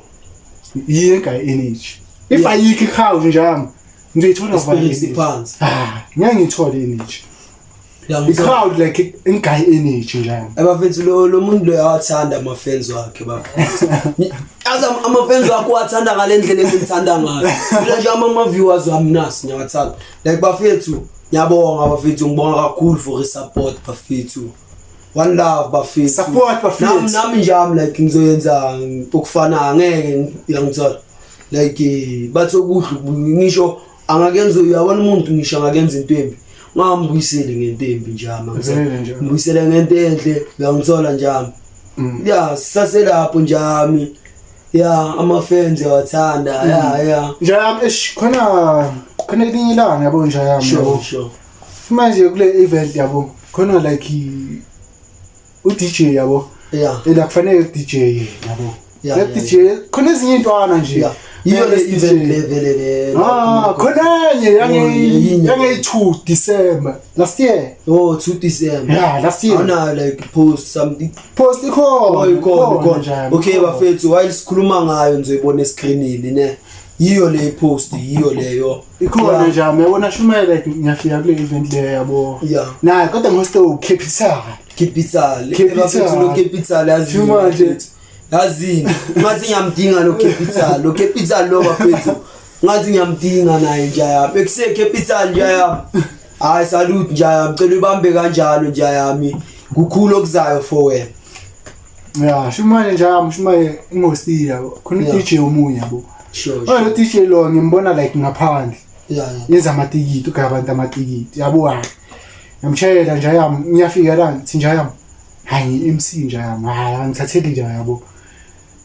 [SPEAKER 2] yiyenga energy if
[SPEAKER 1] Yeah.
[SPEAKER 2] ayikho i-crowd nje yami ngizoyithola vale
[SPEAKER 1] Spirit
[SPEAKER 2] energy.
[SPEAKER 1] iphansi.
[SPEAKER 2] Ah, ngeke ngiyithole energy
[SPEAKER 1] Yeah, ngithola.
[SPEAKER 2] i-crowd like ingayi energy nje yami
[SPEAKER 1] Abafethu lo muntu lo uyawathanda ama-fans wakhe bafethu. Yazi ama-fans wakhe uwathanda ngale ndlela engimthanda ngayo. Mina nje ama-viewers wami nasi ngiyawathanda. Like bafethu ngiyabonga bafethu ngibonga kakhulu for i-support bafethu. One love bafethu.
[SPEAKER 2] Support, bafethu.
[SPEAKER 1] Nami nje ami like ngizoyenza okufanayo ngeke uyangithola. Like bathi okuhle ngisho angakenza uyabona umuntu ngisho angakenza into embi. Ungambuyiseli ngento embi nje ami.
[SPEAKER 2] Vele nje.
[SPEAKER 1] Ngibuyisele ngento enhle uyangithola nje ami. Ya sisaselapho nje ami. Ya ama-fans yawathanda ya ya.
[SPEAKER 2] nje yami eish khona elinye ilanga yabo nje yami
[SPEAKER 1] Sure
[SPEAKER 2] yabo
[SPEAKER 1] sure.
[SPEAKER 2] manje kule event yabo khona like u-DJ yabo
[SPEAKER 1] Yeah.
[SPEAKER 2] ela kufanele u-DJ yabo
[SPEAKER 1] Yeah,
[SPEAKER 2] le
[SPEAKER 1] yeah,
[SPEAKER 2] DJ khona ezinye intwana nje
[SPEAKER 1] Yeah. Yiyo le
[SPEAKER 2] Le
[SPEAKER 1] event
[SPEAKER 2] DJ.
[SPEAKER 1] level le.
[SPEAKER 2] Ah, khona enye
[SPEAKER 1] Oh, yinye.
[SPEAKER 2] yange 2 December last year.
[SPEAKER 1] Oh 2 December.
[SPEAKER 2] Yeah, last year.
[SPEAKER 1] Awunayo like post something.
[SPEAKER 2] Post ikhona.
[SPEAKER 1] Oh ikhona ikhona.
[SPEAKER 2] nje.
[SPEAKER 1] Okay bafethu while sikhuluma ngayo nizoyibona escreenini ne. Yiyo le post yiyo leyo.
[SPEAKER 2] Ikhona
[SPEAKER 1] Yeah.
[SPEAKER 2] nje yabona shumela like ngiyafika kule event le yabo.
[SPEAKER 1] Yeah.
[SPEAKER 2] Na kodwa ngihoste uCapital.
[SPEAKER 1] Capital.
[SPEAKER 2] Capital.
[SPEAKER 1] Bafethu lo Capital yazini.
[SPEAKER 2] Shuma nje.
[SPEAKER 1] bafethu. Yazini. Ngathi ngiyamdinga lo Capital. Lo Capital lo bafethu. Ngathi ngiyamdinga naye nje yami. Ekuse Capital nje yami. Hayi salute nje yami. Cela ubambe kanjalo nje yami. Kukhulu okuzayo for wena.
[SPEAKER 2] Yeah, shumane nje yami shumaye ingosti yabo. Khona
[SPEAKER 1] Yeah.
[SPEAKER 2] DJ omunye yabo.
[SPEAKER 1] Sure.
[SPEAKER 2] Oh lo
[SPEAKER 1] Sure.
[SPEAKER 2] DJ lo ngimbona like ngaphandle.
[SPEAKER 1] Yeah. yeah.
[SPEAKER 2] Yenza amatikiti ugaya abantu amatikiti yabo hayi. Ngiyamshayela nje yami ngiyafika la ngithi nje yami. Hayi ngi-MC nje yami. Hayi angithatheli nje yabo.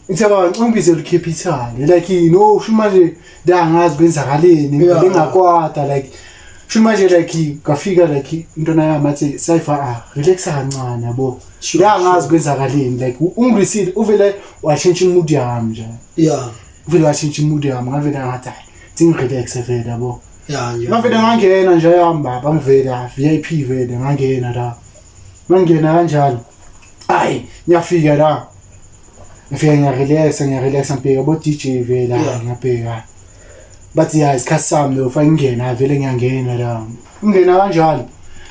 [SPEAKER 2] Ithe baba ngibizele uCapital like no sho manje la angazi kwenzakaleni
[SPEAKER 1] Yeah.
[SPEAKER 2] ngivele ngakwata like sho manje like ngafika like intona yami athi Cypher ah relaxa kancane yabo
[SPEAKER 1] Sure,
[SPEAKER 2] la angazi kwenzakaleni like ungilwisile uvele washintsha imood yami nje
[SPEAKER 1] Yeah.
[SPEAKER 2] uvele washintsha imood yami ngavele ngathi hayi thi ngirelaxe vele yabo
[SPEAKER 1] Yeah nje.
[SPEAKER 2] ngavele ngangena nje yami baba ngivele ah, VIP vele ngangena la ngangena kanjalo hayi ngiyafika la ngifika ngiyarelaxa ngiyarelaxa ngibheka bo DJ vele hayi,
[SPEAKER 1] Yeah.
[SPEAKER 2] ngiyabheka bathi ya isikhathi sami lo fake ngingena vele ngiyangena la ngingena kanjalo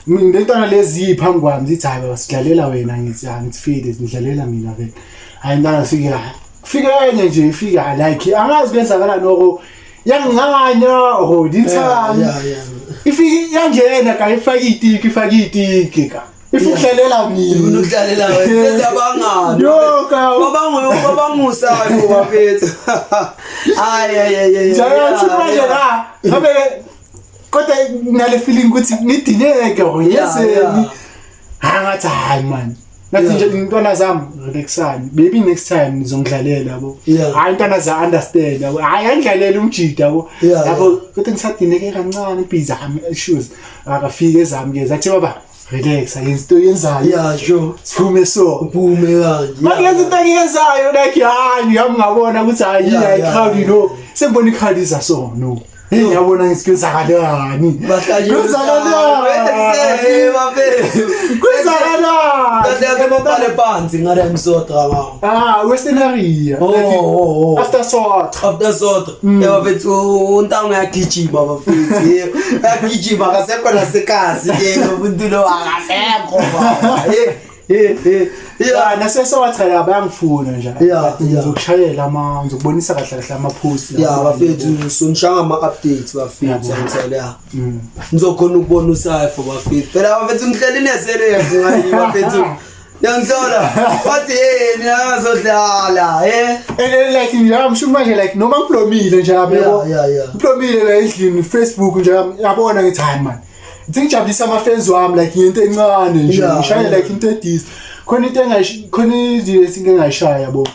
[SPEAKER 2] mina lentwana lezi phambi kwami zithi hayi baba sidlalela wena ngithi ha ngithi file nidlalela mina vele hayi mntana fike kufike enye nje ifika like angazi kwenzakala noko yangincanya or dithani
[SPEAKER 1] Yeah yeah.
[SPEAKER 2] ifike yangena ka ifake itiki ifake itiki ka ifukudlalela
[SPEAKER 1] Ifuna
[SPEAKER 2] mina
[SPEAKER 1] ukudlalela wena sesiyabangani.
[SPEAKER 2] Yo, ka-
[SPEAKER 1] Babangu babangusayo bafethu. Ay ay ay ay.
[SPEAKER 2] njalo futhi manje la ngabe kodwa nale feeling ukuthi ngidineke or
[SPEAKER 1] Yeah,
[SPEAKER 2] yeseni
[SPEAKER 1] yeah.
[SPEAKER 2] hayi ngathi hayi man ngathi
[SPEAKER 1] Yeah.
[SPEAKER 2] nje intwana zami relaxani maybe next time nizongidlalela yabo
[SPEAKER 1] Yeah.
[SPEAKER 2] hayi intwana za understand yabo hayi angidlalela umjida yabo
[SPEAKER 1] Yeah,
[SPEAKER 2] yabo
[SPEAKER 1] yeah.
[SPEAKER 2] kodwa ngisadineke kancane ibhizi ami issues akafike ezami ke zathi baba relax ayenza into oyenzayo
[SPEAKER 1] Yeah sure.
[SPEAKER 2] siphume so
[SPEAKER 1] Uphume kanje.
[SPEAKER 2] Manje into engiyenzayo like hayi ngiyami ngabona ukuthi hayi
[SPEAKER 1] Yeah,
[SPEAKER 2] yeah,
[SPEAKER 1] yeah,
[SPEAKER 2] crowd you
[SPEAKER 1] yeah.
[SPEAKER 2] know sengibona i-crowd iza so no hey ngiyabona ngisikwenzakalani
[SPEAKER 1] Bahlanje. Bafethu.
[SPEAKER 2] kwenzakalani
[SPEAKER 1] Kahle babhale phansi ngale msotra baba.
[SPEAKER 2] ah western area
[SPEAKER 1] Oh,
[SPEAKER 2] Like,
[SPEAKER 1] oh, oh.
[SPEAKER 2] after sort
[SPEAKER 1] After sotra. Eh bafethu untango uyagijima bafethu. Eh, Uyagijima akasekho nasekasi ke lo muntu lo akasekho baba. Eh eh eh.
[SPEAKER 2] yeah
[SPEAKER 1] Yeah.
[SPEAKER 2] nasesowatha la bayangifuna nje
[SPEAKER 1] Yeah,
[SPEAKER 2] But
[SPEAKER 1] yeah.
[SPEAKER 2] ngizokushayela ama ngizokubonisa kahle kahle ama post
[SPEAKER 1] Ya bafethu sonishanga ama updates bafethu
[SPEAKER 2] Yabo.
[SPEAKER 1] ngithela ya. Ngizokhona ukubona uSayfo bafethu. Phela bafethu ngihleli neselefu ngayi bafethu. Yangithola. Bathi hey mina ngazodlala, eh.
[SPEAKER 2] And then like nje I'm manje like noma ngiplomile nje yami yabo.
[SPEAKER 1] Yeah.
[SPEAKER 2] Ngiplomile la endlini Facebook nje yabona ngithi hayi man. Ngithi ngijabulisa ama fans wami like ngento encane nje ngishaye like into edis. Khona into engayish khona izinto engayishaya yabo.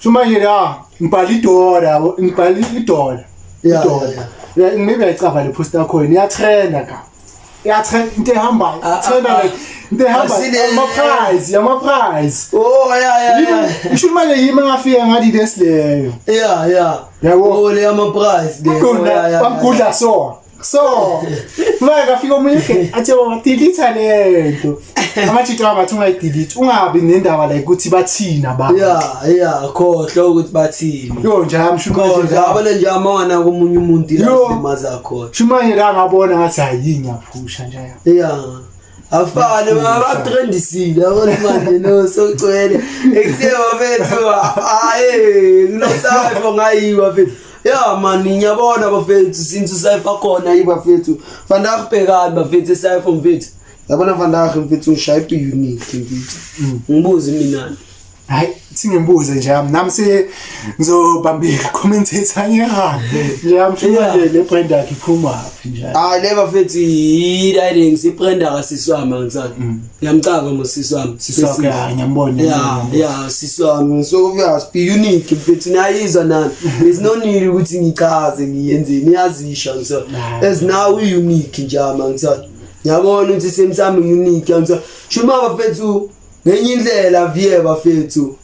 [SPEAKER 2] So manje la ngibhala idola yabo ngibhala idola. Idola. Yeah, maybe ayicava le post yakho iyatrenda ka. Iyatrend into ehambayo.
[SPEAKER 1] Ah, ah,
[SPEAKER 2] Trenda
[SPEAKER 1] ah.
[SPEAKER 2] like into ehambayo
[SPEAKER 1] Asile-
[SPEAKER 2] ama prize, ama prize.
[SPEAKER 1] Oh yeah.
[SPEAKER 2] Ngisho manje yimi ngafika ngathi lesileyo.
[SPEAKER 1] Yeah.
[SPEAKER 2] Yabo.
[SPEAKER 1] Oh le ama prize le. Oh, yeah, yeah,
[SPEAKER 2] Bamgudla so. So, manje ngafika omunye ke athi oh delete lento. Amajita wami athi ungayidelete, ungabi nendaba like ukuthi bathina ba.
[SPEAKER 1] Yeah, khohlwa ukuthi bathini.
[SPEAKER 2] Yo nje yami sho manje
[SPEAKER 1] Khohlwa
[SPEAKER 2] la.
[SPEAKER 1] yabona nje amona komunye umuntu la
[SPEAKER 2] Yo.
[SPEAKER 1] silimaza khona.
[SPEAKER 2] Sho manje la ngabona ngathi hayi ngiyaphusha nje.
[SPEAKER 1] Yeah. Afane batrendisile yabona manje no socwele. Ekuseni bafethu hayi kunosayifo ngayiwa bafethu. Yeah man ngiyabona bafethu since usayifo khona yi bafethu. Vandag bhekani bafethu esayifo mfethu. Yabona vandag mfethu ngishaya ipi unique mfethu. Ngibuze mina.
[SPEAKER 2] Hayi singimbuze nje yami nami se ngizobambika commentator ngihambe. Nje yami sho manje le brand yakhe iphuma phi nje.
[SPEAKER 1] Ah le bafethu yi-riding siprenda kasisi wami angithanda. Ngiyamcaba ngosisi wami.
[SPEAKER 2] Sisi wakhe hayi ngiyambona.
[SPEAKER 1] Yeah, sisi wami. So obvious be unique mfethu niyayizwa nani. There's no need ukuthi ngichaze ngiyenzeni niyazisha ngithola.
[SPEAKER 2] Nah.
[SPEAKER 1] As now we unique nje ama ngithola. Ngiyabona ukuthi same time unique ngithola. Shuma bafethu ngenye indlela vie bafethu.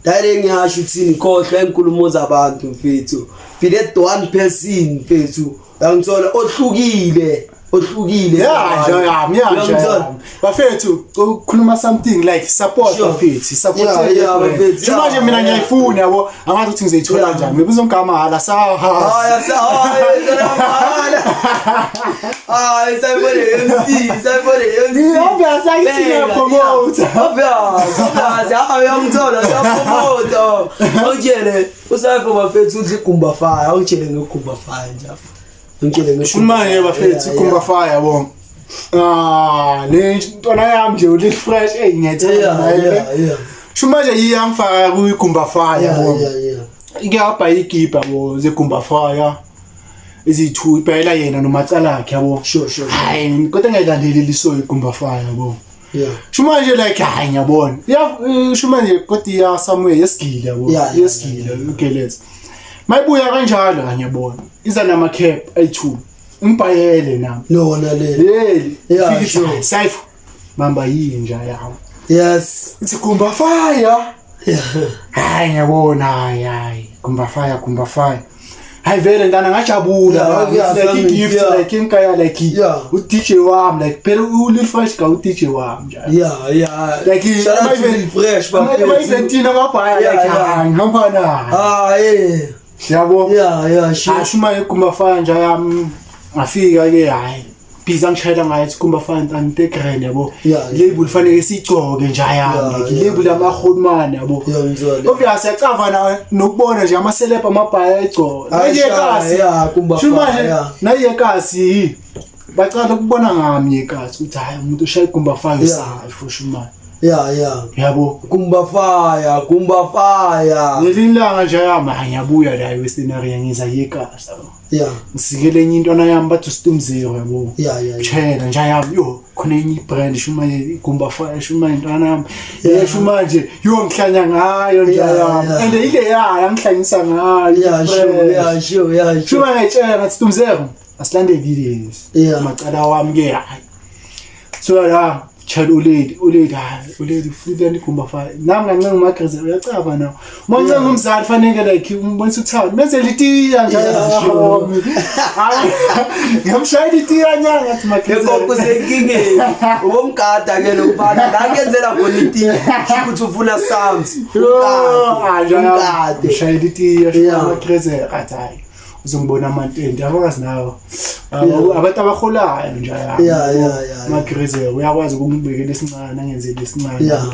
[SPEAKER 1] Dale ngiyasho uthini khohlwa inkulumo zabantu mfethu. Be that one person mfethu. Uyangithola ohlukile, ohlukile.
[SPEAKER 2] Yeah, nje yami, yeah nje.
[SPEAKER 1] Uyangithola?
[SPEAKER 2] yami. Bafethu, ukukhuluma something like support
[SPEAKER 1] Sure.
[SPEAKER 2] bafethu, support.
[SPEAKER 1] Yeah, bafethu,
[SPEAKER 2] Nje manje
[SPEAKER 1] yeah,
[SPEAKER 2] mina
[SPEAKER 1] yeah.
[SPEAKER 2] ngiyayifuna yabo, angazi ukuthi ngizoyithola
[SPEAKER 1] Yeah.
[SPEAKER 2] kanjani. Ngibiza ngama hala saha.
[SPEAKER 1] Hayi, hayi, hayi. Hayi, sayibone MC, sayibone MC.
[SPEAKER 2] Obvious, angithi ngiyapromote.
[SPEAKER 1] Obvious, obvious, hayi uyangithola, uyapromote. Awutshele, usayifo bafethu udla igumba fire, awutshele ngegumba fire nje. Ngitshele ngegumba.
[SPEAKER 2] Manje bafethu
[SPEAKER 1] Yeah,
[SPEAKER 2] kumba fire yabo. Ah, le ntwana yami nje uli fresh eh ngiyayithanda
[SPEAKER 1] Yeah,
[SPEAKER 2] naye.
[SPEAKER 1] yeah.
[SPEAKER 2] Sho manje iyangifaka kuyigumba fire
[SPEAKER 1] Yeah,
[SPEAKER 2] yabo.
[SPEAKER 1] yeah.
[SPEAKER 2] Ike wabha igipa yabo zegumba fire. Izithu ibhayela yena nomacala akhe yabo.
[SPEAKER 1] Sure.
[SPEAKER 2] Hayi kodwa ngiyayilandeli liso igumba fire yabo.
[SPEAKER 1] Yeah.
[SPEAKER 2] Sho manje like hayi ngiyabona. Ya sho manje kodwa iya somewhere yesigile yabo.
[SPEAKER 1] Yeah,
[SPEAKER 2] Yesigile ugeleza. Mayibuya kanjalo ngiyabona. Iza nama cap ayi2. Ngibhayele nami.
[SPEAKER 1] No, na le.
[SPEAKER 2] Leli.
[SPEAKER 1] Yeah,
[SPEAKER 2] Fika
[SPEAKER 1] sure.
[SPEAKER 2] ithi, Saif. Mamba yinja yawo.
[SPEAKER 1] Yes.
[SPEAKER 2] Ithi gumba fire.
[SPEAKER 1] Yeah.
[SPEAKER 2] Hayi ngiyabona hayi hayi. Gumba fire gumba fire. Hayi vele ntana ngajabula.
[SPEAKER 1] Yeah,
[SPEAKER 2] la.
[SPEAKER 1] obvious,
[SPEAKER 2] It's like
[SPEAKER 1] I mean,
[SPEAKER 2] i-gift
[SPEAKER 1] yeah.
[SPEAKER 2] like ingaya like
[SPEAKER 1] Yeah.
[SPEAKER 2] u DJ wami like phela u Lil Fresh ka u DJ wami nje.
[SPEAKER 1] Yeah.
[SPEAKER 2] Like
[SPEAKER 1] shout out to Lil Fresh
[SPEAKER 2] Ama
[SPEAKER 1] bafethu.
[SPEAKER 2] eventini amabhaya
[SPEAKER 1] Yeah,
[SPEAKER 2] like
[SPEAKER 1] yeah.
[SPEAKER 2] hayi ngihamba naye.
[SPEAKER 1] Ah, yeah.
[SPEAKER 2] Yabo.
[SPEAKER 1] Yeah, sure.
[SPEAKER 2] Asho uma igumba fire nje yami ngafika ke hayi busy angishayela ngayo ethi gumba fire ntana grand yabo.
[SPEAKER 1] Yeah.
[SPEAKER 2] Label fanele siyigcoke nje yami
[SPEAKER 1] Yeah,
[SPEAKER 2] like
[SPEAKER 1] yeah.
[SPEAKER 2] label yamahotman yabo.
[SPEAKER 1] Yeah, ngizwa.
[SPEAKER 2] Obvious yacava nawe nokubona nje ama celeb amabhaya egcoka.
[SPEAKER 1] Hayi,
[SPEAKER 2] Nayekasi.
[SPEAKER 1] yeah, Gumba
[SPEAKER 2] Sho manje
[SPEAKER 1] Fire, yeah.
[SPEAKER 2] nayekasi bacala ukubona ngami yekasi ukuthi hayi umuntu ushaya igumba fire
[SPEAKER 1] Yeah.
[SPEAKER 2] usasho sho manje.
[SPEAKER 1] Yeah.
[SPEAKER 2] Yabo.
[SPEAKER 1] Gumba fire, gumba fire.
[SPEAKER 2] Ngelinye ilanga nje yami hayi ngiyabuya la eWestern area ngiza yekasi yabo.
[SPEAKER 1] Yeah.
[SPEAKER 2] Ngisikele enye intwana yami bathi ustum zero yabo.
[SPEAKER 1] Yeah.
[SPEAKER 2] Chela nje yami yo khona enye ibrand shuma igumba fire shuma intwana yami.
[SPEAKER 1] Yeah.
[SPEAKER 2] Yesho manje yo ngihlanya ngayo nje
[SPEAKER 1] Yeah,
[SPEAKER 2] yami.
[SPEAKER 1] yeah.
[SPEAKER 2] And ile yayo angihlanyisa ngayo.
[SPEAKER 1] Yeah, sure, yeah, sure, yeah, sure.
[SPEAKER 2] Shuma ngayitshela ngathi stum zero asilandeli lezi.
[SPEAKER 1] Yeah.
[SPEAKER 2] Macala wami ke hayi. So la chela ulady ulady hayi ulady futhi igumba fire. Nami ngancenga uMagrize uyacaba nawe. Uma uncenga
[SPEAKER 1] Yeah.
[SPEAKER 2] umzali fanele like umbonisa uthando. Menzele itiya nje.
[SPEAKER 1] Yeah, sure.
[SPEAKER 2] Hayi. Ngiyamshayela itiya nyanga ngathi Magrize.
[SPEAKER 1] Lekoko senkingeni. Ubomgada ke lo mfana. La kuyenzela khona itiye. Sho ukuthi ufuna sounds.
[SPEAKER 2] Umkade.
[SPEAKER 1] Umgade.
[SPEAKER 2] Mshayela itiya
[SPEAKER 1] Yeah.
[SPEAKER 2] shuma Magrize athi hayi. Uzongibona amantende akwazi nawo.
[SPEAKER 1] Yeah.
[SPEAKER 2] Abantu abaholayo nje
[SPEAKER 1] Yeah, yeah.
[SPEAKER 2] Magrize uyakwazi ukungibekela esincane angenzele esincane.
[SPEAKER 1] Yeah,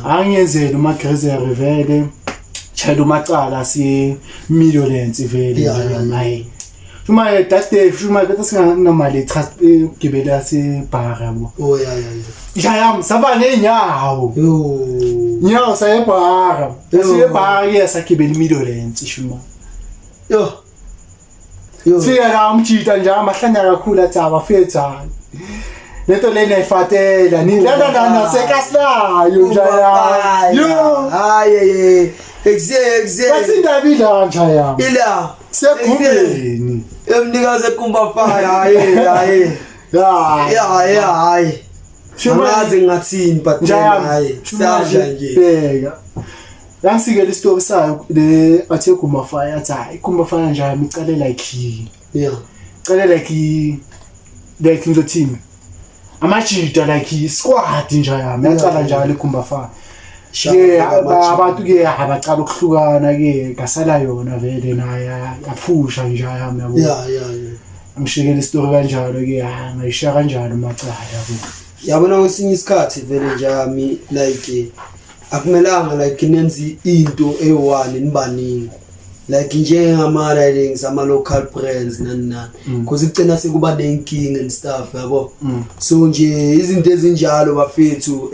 [SPEAKER 2] Angenzele uMagrize vele. Chela umacala si millions vele
[SPEAKER 1] Yeah,
[SPEAKER 2] nje
[SPEAKER 1] yeah,
[SPEAKER 2] mayi. Shuma that day shuma kade singanamali trust ukugibela sebhara yabo.
[SPEAKER 1] Oh yeah yeah yeah.
[SPEAKER 2] Njayam saba neenyawo.
[SPEAKER 1] Yo.
[SPEAKER 2] Nyawo sayebhara.
[SPEAKER 1] Yo.
[SPEAKER 2] Siyebhara ke sagibela iMidlands shuma.
[SPEAKER 1] Yo. Yo.
[SPEAKER 2] Fika la umjita nje amahlanya kakhulu athi abafethu hayi. Lento lena ayifatela ni la la la la sekasilayo njaya. Yo.
[SPEAKER 1] Hayi exe exe.
[SPEAKER 2] Bathi indaba ila njaya.
[SPEAKER 1] Ila.
[SPEAKER 2] Segumbeni.
[SPEAKER 1] Emnikazi ekumba fire hayi hayi.
[SPEAKER 2] Ya.
[SPEAKER 1] Ya ya hayi. Angazi ngingathini but then
[SPEAKER 2] Njaya
[SPEAKER 1] hayi sadla nje.
[SPEAKER 2] Bheka. Yangisikela isitori sayo le athe Gumba Fire athi hayi Gumba Fire nje icale like
[SPEAKER 1] Yeah.
[SPEAKER 2] icale like ngizothini amajita like squad nje yami yacala njalo iGumba Fire. Ke abantu ke abacala ukuhlukana ke ngasala yona vele naye yaphusha nje yami yabo.
[SPEAKER 1] Yeah yeah yeah.
[SPEAKER 2] Angishikela isitori kanjalo ke hayi ngayishiya kanjalo macala yabo.
[SPEAKER 1] Yabona kwesinye isikhathi vele nje yami like akumelanga like nenze into eyi-one nibaningi like njengama-ridings ama-local brands nani nani because kugcina sekuba nenkinga and stuff yabo. So nje izinto ezinjalo bafethu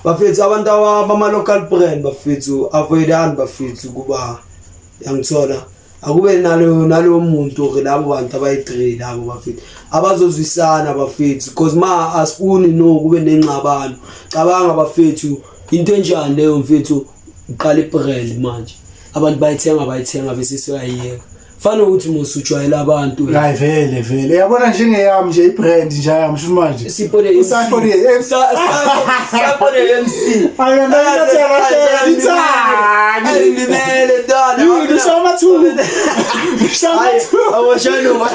[SPEAKER 1] bafethu abantu bama-local brand bafethu avoidani bafethu kuba yangithola akube nalo nalowo muntu or labo bantu abayi-three labo bafethu abazozwisana bafethu because ma asifuni no kube nengxabano. Cabanga bafethu into enjani leyo mfethu, uqala ibrand manje abantu bayithenga bayithenga bese seyayiyeka. Fana ukuthi musujwayela abantu.
[SPEAKER 2] Hayi vele vele yabona njengeyami nje ibrand nje yami sho manje.
[SPEAKER 1] Sipho le MC.
[SPEAKER 2] Usayifo le MC.
[SPEAKER 1] Sipho le MC. Ayilimele ntwana.
[SPEAKER 2] You ngisho amathuba. Ngisho
[SPEAKER 1] Hayi,
[SPEAKER 2] amathuba.
[SPEAKER 1] awashano.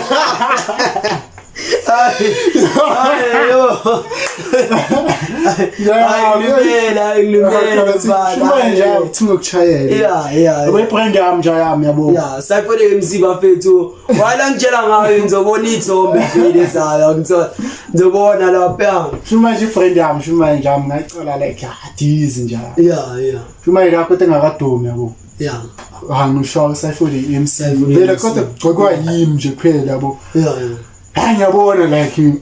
[SPEAKER 1] Hayi. Hayi yo. Ayilimele, ayilimele
[SPEAKER 2] Sho manje
[SPEAKER 1] mfana.
[SPEAKER 2] uthi ngokuchayela.
[SPEAKER 1] Yeah, yeah.
[SPEAKER 2] Yabo ibrand yami nje yami yabo.
[SPEAKER 1] Yeah, Sipho le MC bafethu. Wala ngitshela ngayo ngizobona ithombe vele zayo ngithola. Ngizobona lapha.
[SPEAKER 2] Sho manje ibrand yami sho manje yami ngayicala like hadizi nje.
[SPEAKER 1] Yeah, yeah.
[SPEAKER 2] Sho manje lapho engakadumi yabo.
[SPEAKER 1] Yeah.
[SPEAKER 2] Ha ngisho Sipho le MC.
[SPEAKER 1] Sipho le
[SPEAKER 2] Vele
[SPEAKER 1] MC.
[SPEAKER 2] kodwa kugcokwa yimi nje kuphela yabo.
[SPEAKER 1] Yeah, yeah.
[SPEAKER 2] Hayi ngiyabona like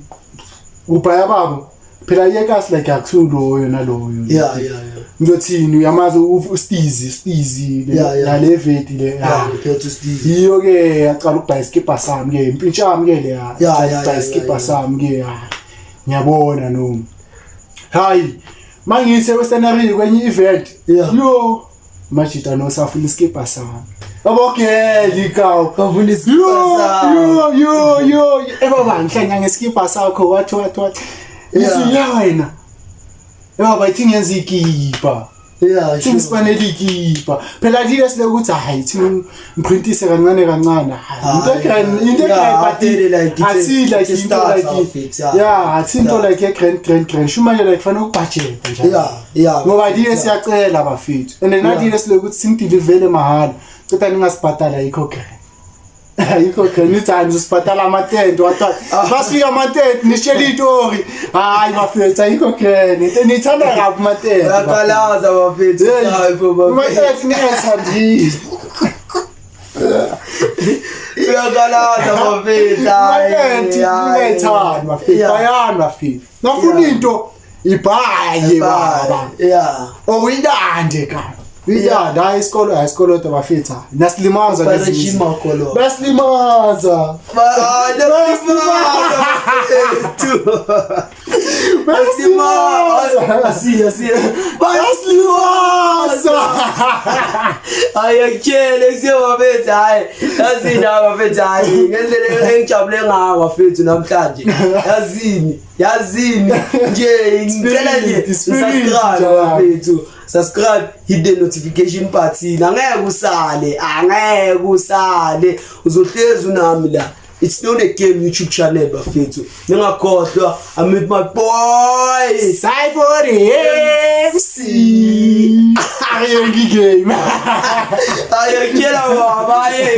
[SPEAKER 2] ubhaya babo. Phela yekasi like akusuloyo naloyo.
[SPEAKER 1] Yeah, yeah, yeah.
[SPEAKER 2] Ngizothini uyamazi uStizi Stizi
[SPEAKER 1] Yeah, yeah.
[SPEAKER 2] nale veti le.
[SPEAKER 1] Yeah, ngiphethe uSteve.
[SPEAKER 2] Yiyo ke yaqala ukubhaya iskipa sami ke impintsha yami ke leya.
[SPEAKER 1] Yeah,
[SPEAKER 2] Ukubhaya
[SPEAKER 1] yeah,
[SPEAKER 2] iskipa
[SPEAKER 1] yeah.
[SPEAKER 2] sami ke ya. Ngiyabona no. Hayi mangithe Western Arena kwenye event.
[SPEAKER 1] Yeah.
[SPEAKER 2] Yo majita no safuna iskipa sami. Yabo ke likaw.
[SPEAKER 1] Bafuna iskipa
[SPEAKER 2] Yo
[SPEAKER 1] sami.
[SPEAKER 2] yo yo yo ebaba ngihlanya ngeskipa sakho wathi wathi wathi.
[SPEAKER 1] Yeah.
[SPEAKER 2] Ithi ya wena. Ebaba ithi ngenza ikipa.
[SPEAKER 1] Yeah,
[SPEAKER 2] Thi ngispanele ikipa. Phela lile sile ukuthi hayi thi ngiprintise kancane kancane. Hayi, Into
[SPEAKER 1] Hayi,
[SPEAKER 2] grand into
[SPEAKER 1] yeah,
[SPEAKER 2] grand but
[SPEAKER 1] vele like it's a-
[SPEAKER 2] athi like
[SPEAKER 1] it's a
[SPEAKER 2] into
[SPEAKER 1] start
[SPEAKER 2] like
[SPEAKER 1] of it, yeah.
[SPEAKER 2] yeah, athi into
[SPEAKER 1] Yeah.
[SPEAKER 2] like a grand grand grand. Shumanye like fanele ukubudget nje.
[SPEAKER 1] Yeah, yeah.
[SPEAKER 2] Ngoba lile siyacela bafethu. And
[SPEAKER 1] Yeah.
[SPEAKER 2] nathi sile ukuthi sinideliver mahala. Cela ningasibhadala ayikho grand. Ayikho grand nithi hayi nizosibhadala amatende wathi basifika amatende nishela itori. Hayi bafethu ayikho grand. Nithanda kabi amatende.
[SPEAKER 1] Uyaqalaza bafethu. Hayi bo bafethu.
[SPEAKER 2] Umathathu ningayithandile.
[SPEAKER 1] Uyaqalaza bafethu. Hayi.
[SPEAKER 2] Umathathu ningayithandi bafethu.
[SPEAKER 1] Yeah.
[SPEAKER 2] Bayani bafethu. Nafuna
[SPEAKER 1] Yeah.
[SPEAKER 2] into ibhaye baba.
[SPEAKER 1] Yeah.
[SPEAKER 2] Okuyilande ka. Uyilande hayi isikolo hayi isikolo kodwa bafethu. hayi. Nasilimaza lezi
[SPEAKER 1] Bayashima
[SPEAKER 2] zinto.
[SPEAKER 1] kolo.
[SPEAKER 2] Basilimaza.
[SPEAKER 1] Basilimaza bafethu. Basilimaza. Asiya asiya.
[SPEAKER 2] Basilimaza.
[SPEAKER 1] Hayi akutshele kusiye bafethu hayi. Yazini hayi bafethu hayi ngendlela engijabule ngayo bafethu namhlanje. Yazini yazini nje ngicela nje
[SPEAKER 2] Spirit, spirit,
[SPEAKER 1] subscribe
[SPEAKER 2] njalo.
[SPEAKER 1] bafethu. Subscribe hit the notification button angeke usale angeke usale uzohlezi unami la. It's not a game YouTube channel bafethu. Ningakhohlwa I'm with my boy.
[SPEAKER 2] Sipho the MC. Ayonke game.
[SPEAKER 1] Hayi ngitshela baba hayi.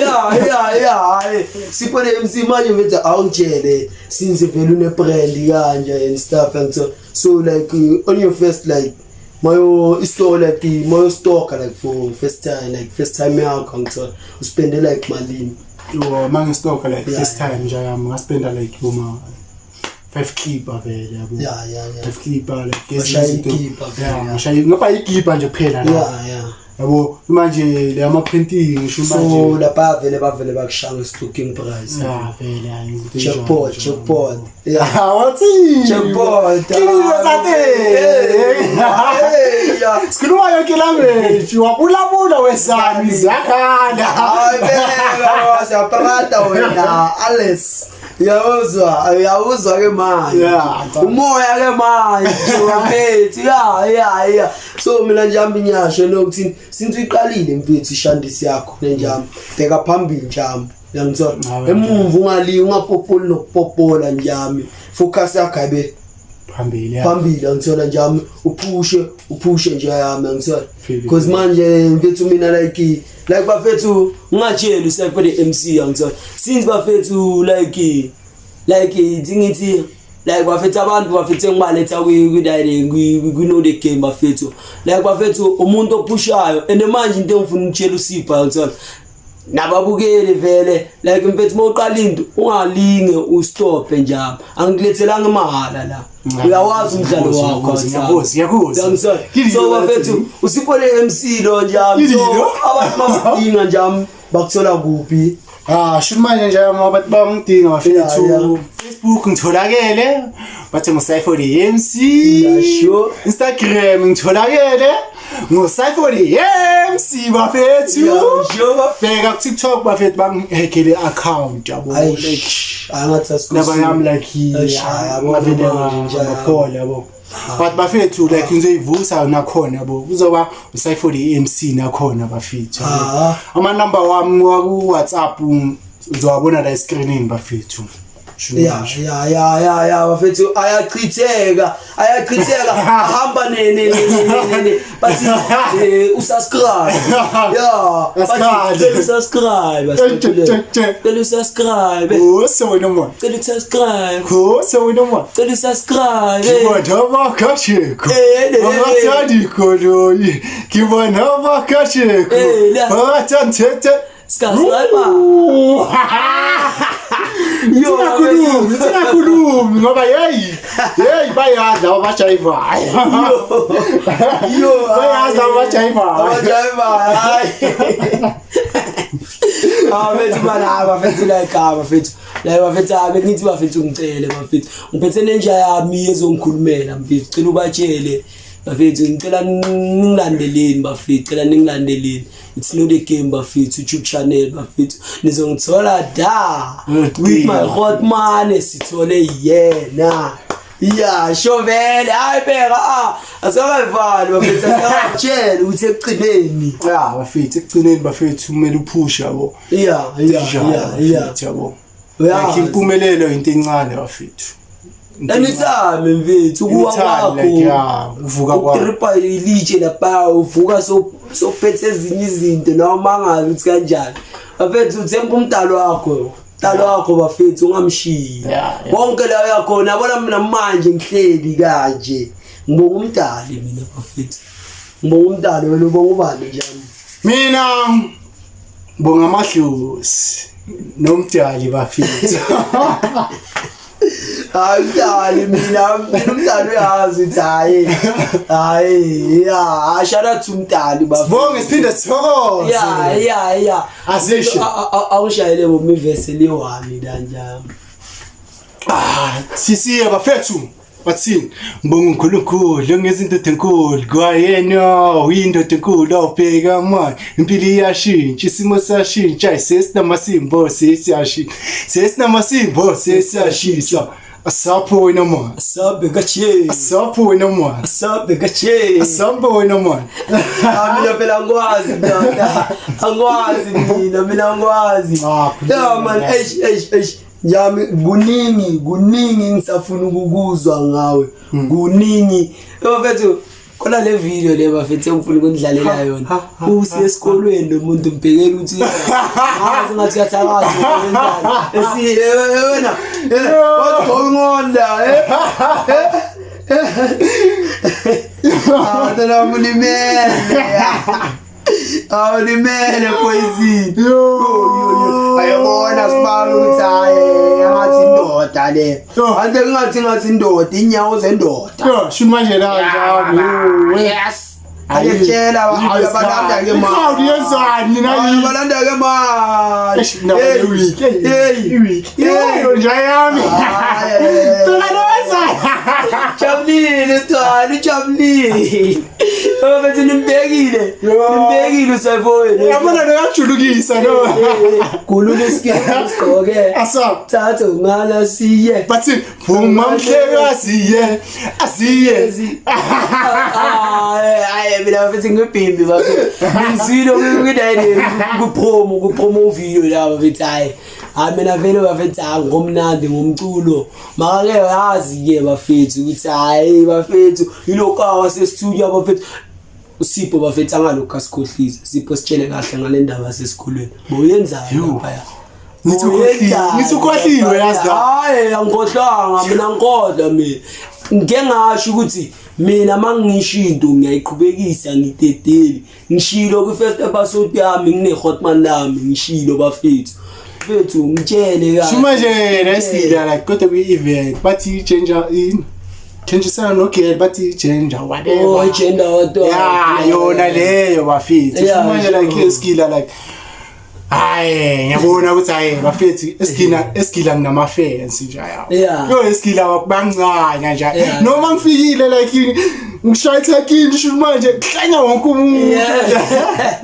[SPEAKER 1] Ya ya ya hayi. Sipho le MC manje mfethu awungitshele since vele une brand kanje and stuff and so so like on your first like mayo istore like mayo stock like for first time like first time yakho ngithola uspende like malini.
[SPEAKER 2] Yo, mangistoka like
[SPEAKER 1] Yeah,
[SPEAKER 2] first time nje yami ngaspenda like uma 5 clipper vele yabo.
[SPEAKER 1] Yeah.
[SPEAKER 2] 5 clipper like
[SPEAKER 1] Washaya
[SPEAKER 2] ezinye izinto.
[SPEAKER 1] ikipa vele,
[SPEAKER 2] Yeah,
[SPEAKER 1] yeah.
[SPEAKER 2] ngashaya ngoba ikipa nje kuphela la.
[SPEAKER 1] Yeah.
[SPEAKER 2] Yabo, manje le ama printing ngisho
[SPEAKER 1] So
[SPEAKER 2] manje.
[SPEAKER 1] lapha vele bavele bakushaya nge-stocking price.
[SPEAKER 2] Yeah, vele hayi izinto ezinjalo
[SPEAKER 1] Jackpot,
[SPEAKER 2] nje.
[SPEAKER 1] jackpot. Yeah.
[SPEAKER 2] Ah, wathi.
[SPEAKER 1] Jackpot.
[SPEAKER 2] Kililo sate.
[SPEAKER 1] Hey, yeah.
[SPEAKER 2] Sikhuluma yonke language, wabulabula wesami zakhala.
[SPEAKER 1] Hayi beka siyaprata wena Alice. Uyawuzwa, uyawuzwa ke manje.
[SPEAKER 2] Yeah.
[SPEAKER 1] Umoya ke manje wafethu. Yeah. So mina nje hamba inyasho lokuthi since uyiqalile mfethu ishandisi yakho nenjami. Bheka phambili njami. Uyangithola?
[SPEAKER 2] Hayi,
[SPEAKER 1] Emuva ungali ungapopoli nokupopola njami. Focus yakho ayibe
[SPEAKER 2] Phambili. Yeah.
[SPEAKER 1] phambili angithola njami uphushe uphushe nje yami angithola
[SPEAKER 2] Phili.
[SPEAKER 1] because manje mfethu mina like bafethu ngingatsheli usayifo the MC angithola since bafethu like ithi ngithi like bafethu abantu bafethu engibaletha kwi know the game bafethu like bafethu umuntu ophushayo and manje into engifuna ukutshela usipha angithola nababukeli vele like mfethu mawuqala into ungalinge ustophe njalo angikulethelanga imahhala la uyawazi umdlalo wakho
[SPEAKER 2] Ngiyakuzwa, ngiyakuzwa.
[SPEAKER 1] Uyangizwa? So bafethu usipho le MC lo njalo so
[SPEAKER 2] Yilo.
[SPEAKER 1] abantu bakudinga njalo bakuthola kuphi
[SPEAKER 2] Ah, shuthi manje nje abantu bangidinga bafethu.
[SPEAKER 1] Yeah, yeah.
[SPEAKER 2] Facebook ngitholakele bathi nguSayfo the MC.
[SPEAKER 1] Yeah, sure.
[SPEAKER 2] Instagram ngitholakele nguSayfo the MC bafethu.
[SPEAKER 1] Yeah, sure.
[SPEAKER 2] Bheka ku TikTok bafethu bangihekele account yabo.
[SPEAKER 1] Ayi,
[SPEAKER 2] Like
[SPEAKER 1] angathi asikho
[SPEAKER 2] laba yami like
[SPEAKER 1] Eish, yabo,
[SPEAKER 2] ngavele
[SPEAKER 1] manje nje,
[SPEAKER 2] ngaphola yabo. But bafethu like ngizoyivusa nakhona yabo. Kuzoba uSayfo the MC nakhona bafethu.
[SPEAKER 1] Ah.
[SPEAKER 2] Ama number wami waku WhatsApp uzowabona la escreenini bafethu.
[SPEAKER 1] Ya bafethu ayachitheka ayachitheka ahamba ne ne ne ne ne ne bathi usubscribe ya bathi
[SPEAKER 2] Askhali.
[SPEAKER 1] cela usubscribe cela usubscribe
[SPEAKER 2] Kose wena mwana.
[SPEAKER 1] cela usubscribe
[SPEAKER 2] Kose wena mwana.
[SPEAKER 1] cela usubscribe
[SPEAKER 2] Ngibona abakasheko.
[SPEAKER 1] Eh, le, le, le.
[SPEAKER 2] Abathanda ikoloi. Ngibona abakasheko.
[SPEAKER 1] Eh, la.
[SPEAKER 2] Abathanda thethe.
[SPEAKER 1] Subscribe. Yo,
[SPEAKER 2] Singakhulumi, singakhulumi ngoba hey, hey bayadla abajayivayo.
[SPEAKER 1] Yo,
[SPEAKER 2] Bayazi abajayivayo.
[SPEAKER 1] Abajayivayo. Hayi. Ah, bafethu bana ah, bafethu like ah bafethu. Like bafethu ah bengithi bafethu ngicele bafethu. Ngiphethe nenja yami ezongikhulumela mfethu. Cela ubatshele bafethu ngicela ningilandeleni bafethu. Cela ningilandeleni. It's not a game bafethu YouTube channel bafethu. Nizongithola da with my hot man sithole yena. Ya, sho vele hayi bheka ah asikakayivali bafethu asikakatsheli ukuthi ekugcineni.
[SPEAKER 2] Ya bafethu ekugcineni bafethu kumele uphushe yabo.
[SPEAKER 1] Ya.
[SPEAKER 2] Bafethu, yabo.
[SPEAKER 1] Uyazi.
[SPEAKER 2] Like impumelelo into encane bafethu. Into encane.
[SPEAKER 1] Anytime mfethu ukuwa
[SPEAKER 2] Anytime, like,
[SPEAKER 1] kwakho.
[SPEAKER 2] yeah, uvuka kwakho.
[SPEAKER 1] Ukutripa ilitshe lapha uvuka so sophethe ezinye izinto noma mangazi ukuthi kanjani. Bafethu uthemba umdalo wakho. Umdalo wakho bafethu ungamshiyi.
[SPEAKER 2] Yeah, yeah.
[SPEAKER 1] Konke la uyakhona yabona mina manje ngihleli kanje. Ngibonga umdali mina bafethu. Ngibonga umdali wena ubonga ubani njani?
[SPEAKER 2] Mina bonga amadlozi nomdali bafethu.
[SPEAKER 1] Hayi umdali mina mina umdali uyazi ukuthi hayi hayi yeah shout out to umdali bafethu.
[SPEAKER 2] Sibonge siphinde sithokoze.
[SPEAKER 1] Ya.
[SPEAKER 2] Asisho.
[SPEAKER 1] Awushayele bomivese liwani kanjani.
[SPEAKER 2] Ah, sisiye bafethu. Bathini? Ngibonga uNkulunkulu ngezinto ezinkulu kwayena uyindoda enkulu awubheka manje impilo iyashintsha isimo siyashintsha sesinamasimo sesiyashintsha sesinamasimo sesiyashisa asapho wena mwana
[SPEAKER 1] Asabe kache.
[SPEAKER 2] asapho wena mwana
[SPEAKER 1] Asabe kache.
[SPEAKER 2] asapho wena mwana
[SPEAKER 1] Ah, mina phela angikwazi ndoda. Angikwazi mina angikwazi.
[SPEAKER 2] Ah,
[SPEAKER 1] Yeah man, eish eish eish. Njami kuningi ngisafuna ukukuzwa ngawe. Kuningi. Bafethu khona le video le bafethu engifuna ukundlalela yona. Usiye esikolweni lo muntu mbhekela ukuthi ngazi ngathi uyathakatha wenzani. Esi wena. What's going on there? Eh? Ah, tena mulimele. Ah, ulimele poison.
[SPEAKER 2] Yo.
[SPEAKER 1] Yo, yo, yo. Bayobona sibala ukuthi hayi ngathi indoda le.
[SPEAKER 2] Yo.
[SPEAKER 1] Ante ngathi ngathi indoda inyawo zendoda.
[SPEAKER 2] Yo, shuthi manje la njalo.
[SPEAKER 1] Yes. Ayetshela abalanda ke manje.
[SPEAKER 2] Crowd yenzani
[SPEAKER 1] Hayi
[SPEAKER 2] nayi?
[SPEAKER 1] balanda ke manje.
[SPEAKER 2] Eish, indaba
[SPEAKER 1] Hey.
[SPEAKER 2] ye-week, hey,
[SPEAKER 1] Hey.
[SPEAKER 2] i-week.
[SPEAKER 1] Hey.
[SPEAKER 2] Yo, nje yami.
[SPEAKER 1] Hayi.
[SPEAKER 2] Thola lowenza.
[SPEAKER 1] Jabulile mntwana, ujabulile. Baba bethu nimbhekile.
[SPEAKER 2] Yo.
[SPEAKER 1] Nimbhekile usayifowenu.
[SPEAKER 2] Yabona lo yajulukisa no.
[SPEAKER 1] Gulula isiketi usigqoke.
[SPEAKER 2] Asa.
[SPEAKER 1] Thatha ungala siye.
[SPEAKER 2] Bathi vuma mhlekazi ye. Asiye.
[SPEAKER 1] Hayi hayi mina mfethu ngibhimbi bafethu. Ngizwile kudayini ku promo ku promo video la bafethu hayi. Hayi mina vele bafethu hayi ngomnandi ngomculo. Makake yazi ke bafethu ukuthi hayi bafethu ilokawa sesithunya bafethu. uSipho bafethu angalokhu asikhohlisa. Sipho sitshele kahle ngale ndaba yasesikolweni. Bowuyenzani
[SPEAKER 2] Yo.
[SPEAKER 1] laphaya?
[SPEAKER 2] Ngithi ukhohliwe, ngithi ukhohliwe yazi la.
[SPEAKER 1] Hayi angikhohlwanga mina ngikhohlwa mina. Ngike ngasho ukuthi mina mangisho into ngiyayiqhubekisa ngidedeli. Ngishilo ku first episode yami ngine hotman lami ngishilo bafethu. Mfethu ngitshele kahle.
[SPEAKER 2] Shuma nje lesigila like kodwa kwi-event bathi gender in tshentshisana no-girl bathi gender whatever.
[SPEAKER 1] Oh gender what?
[SPEAKER 2] Ya yona leyo bafethu.
[SPEAKER 1] Yeah,
[SPEAKER 2] Shuma nje like
[SPEAKER 1] sure.
[SPEAKER 2] esigila like hayi ngiyabona ukuthi hayi bafethu esigila esigila nginama-fans nje yawo.
[SPEAKER 1] Yeah.
[SPEAKER 2] Yo esigila bancanya nje.
[SPEAKER 1] Yeah.
[SPEAKER 2] Noma ngifikile like ngishaya ithakini sho manje kuhlanya wonke umuntu.
[SPEAKER 1] Yeah.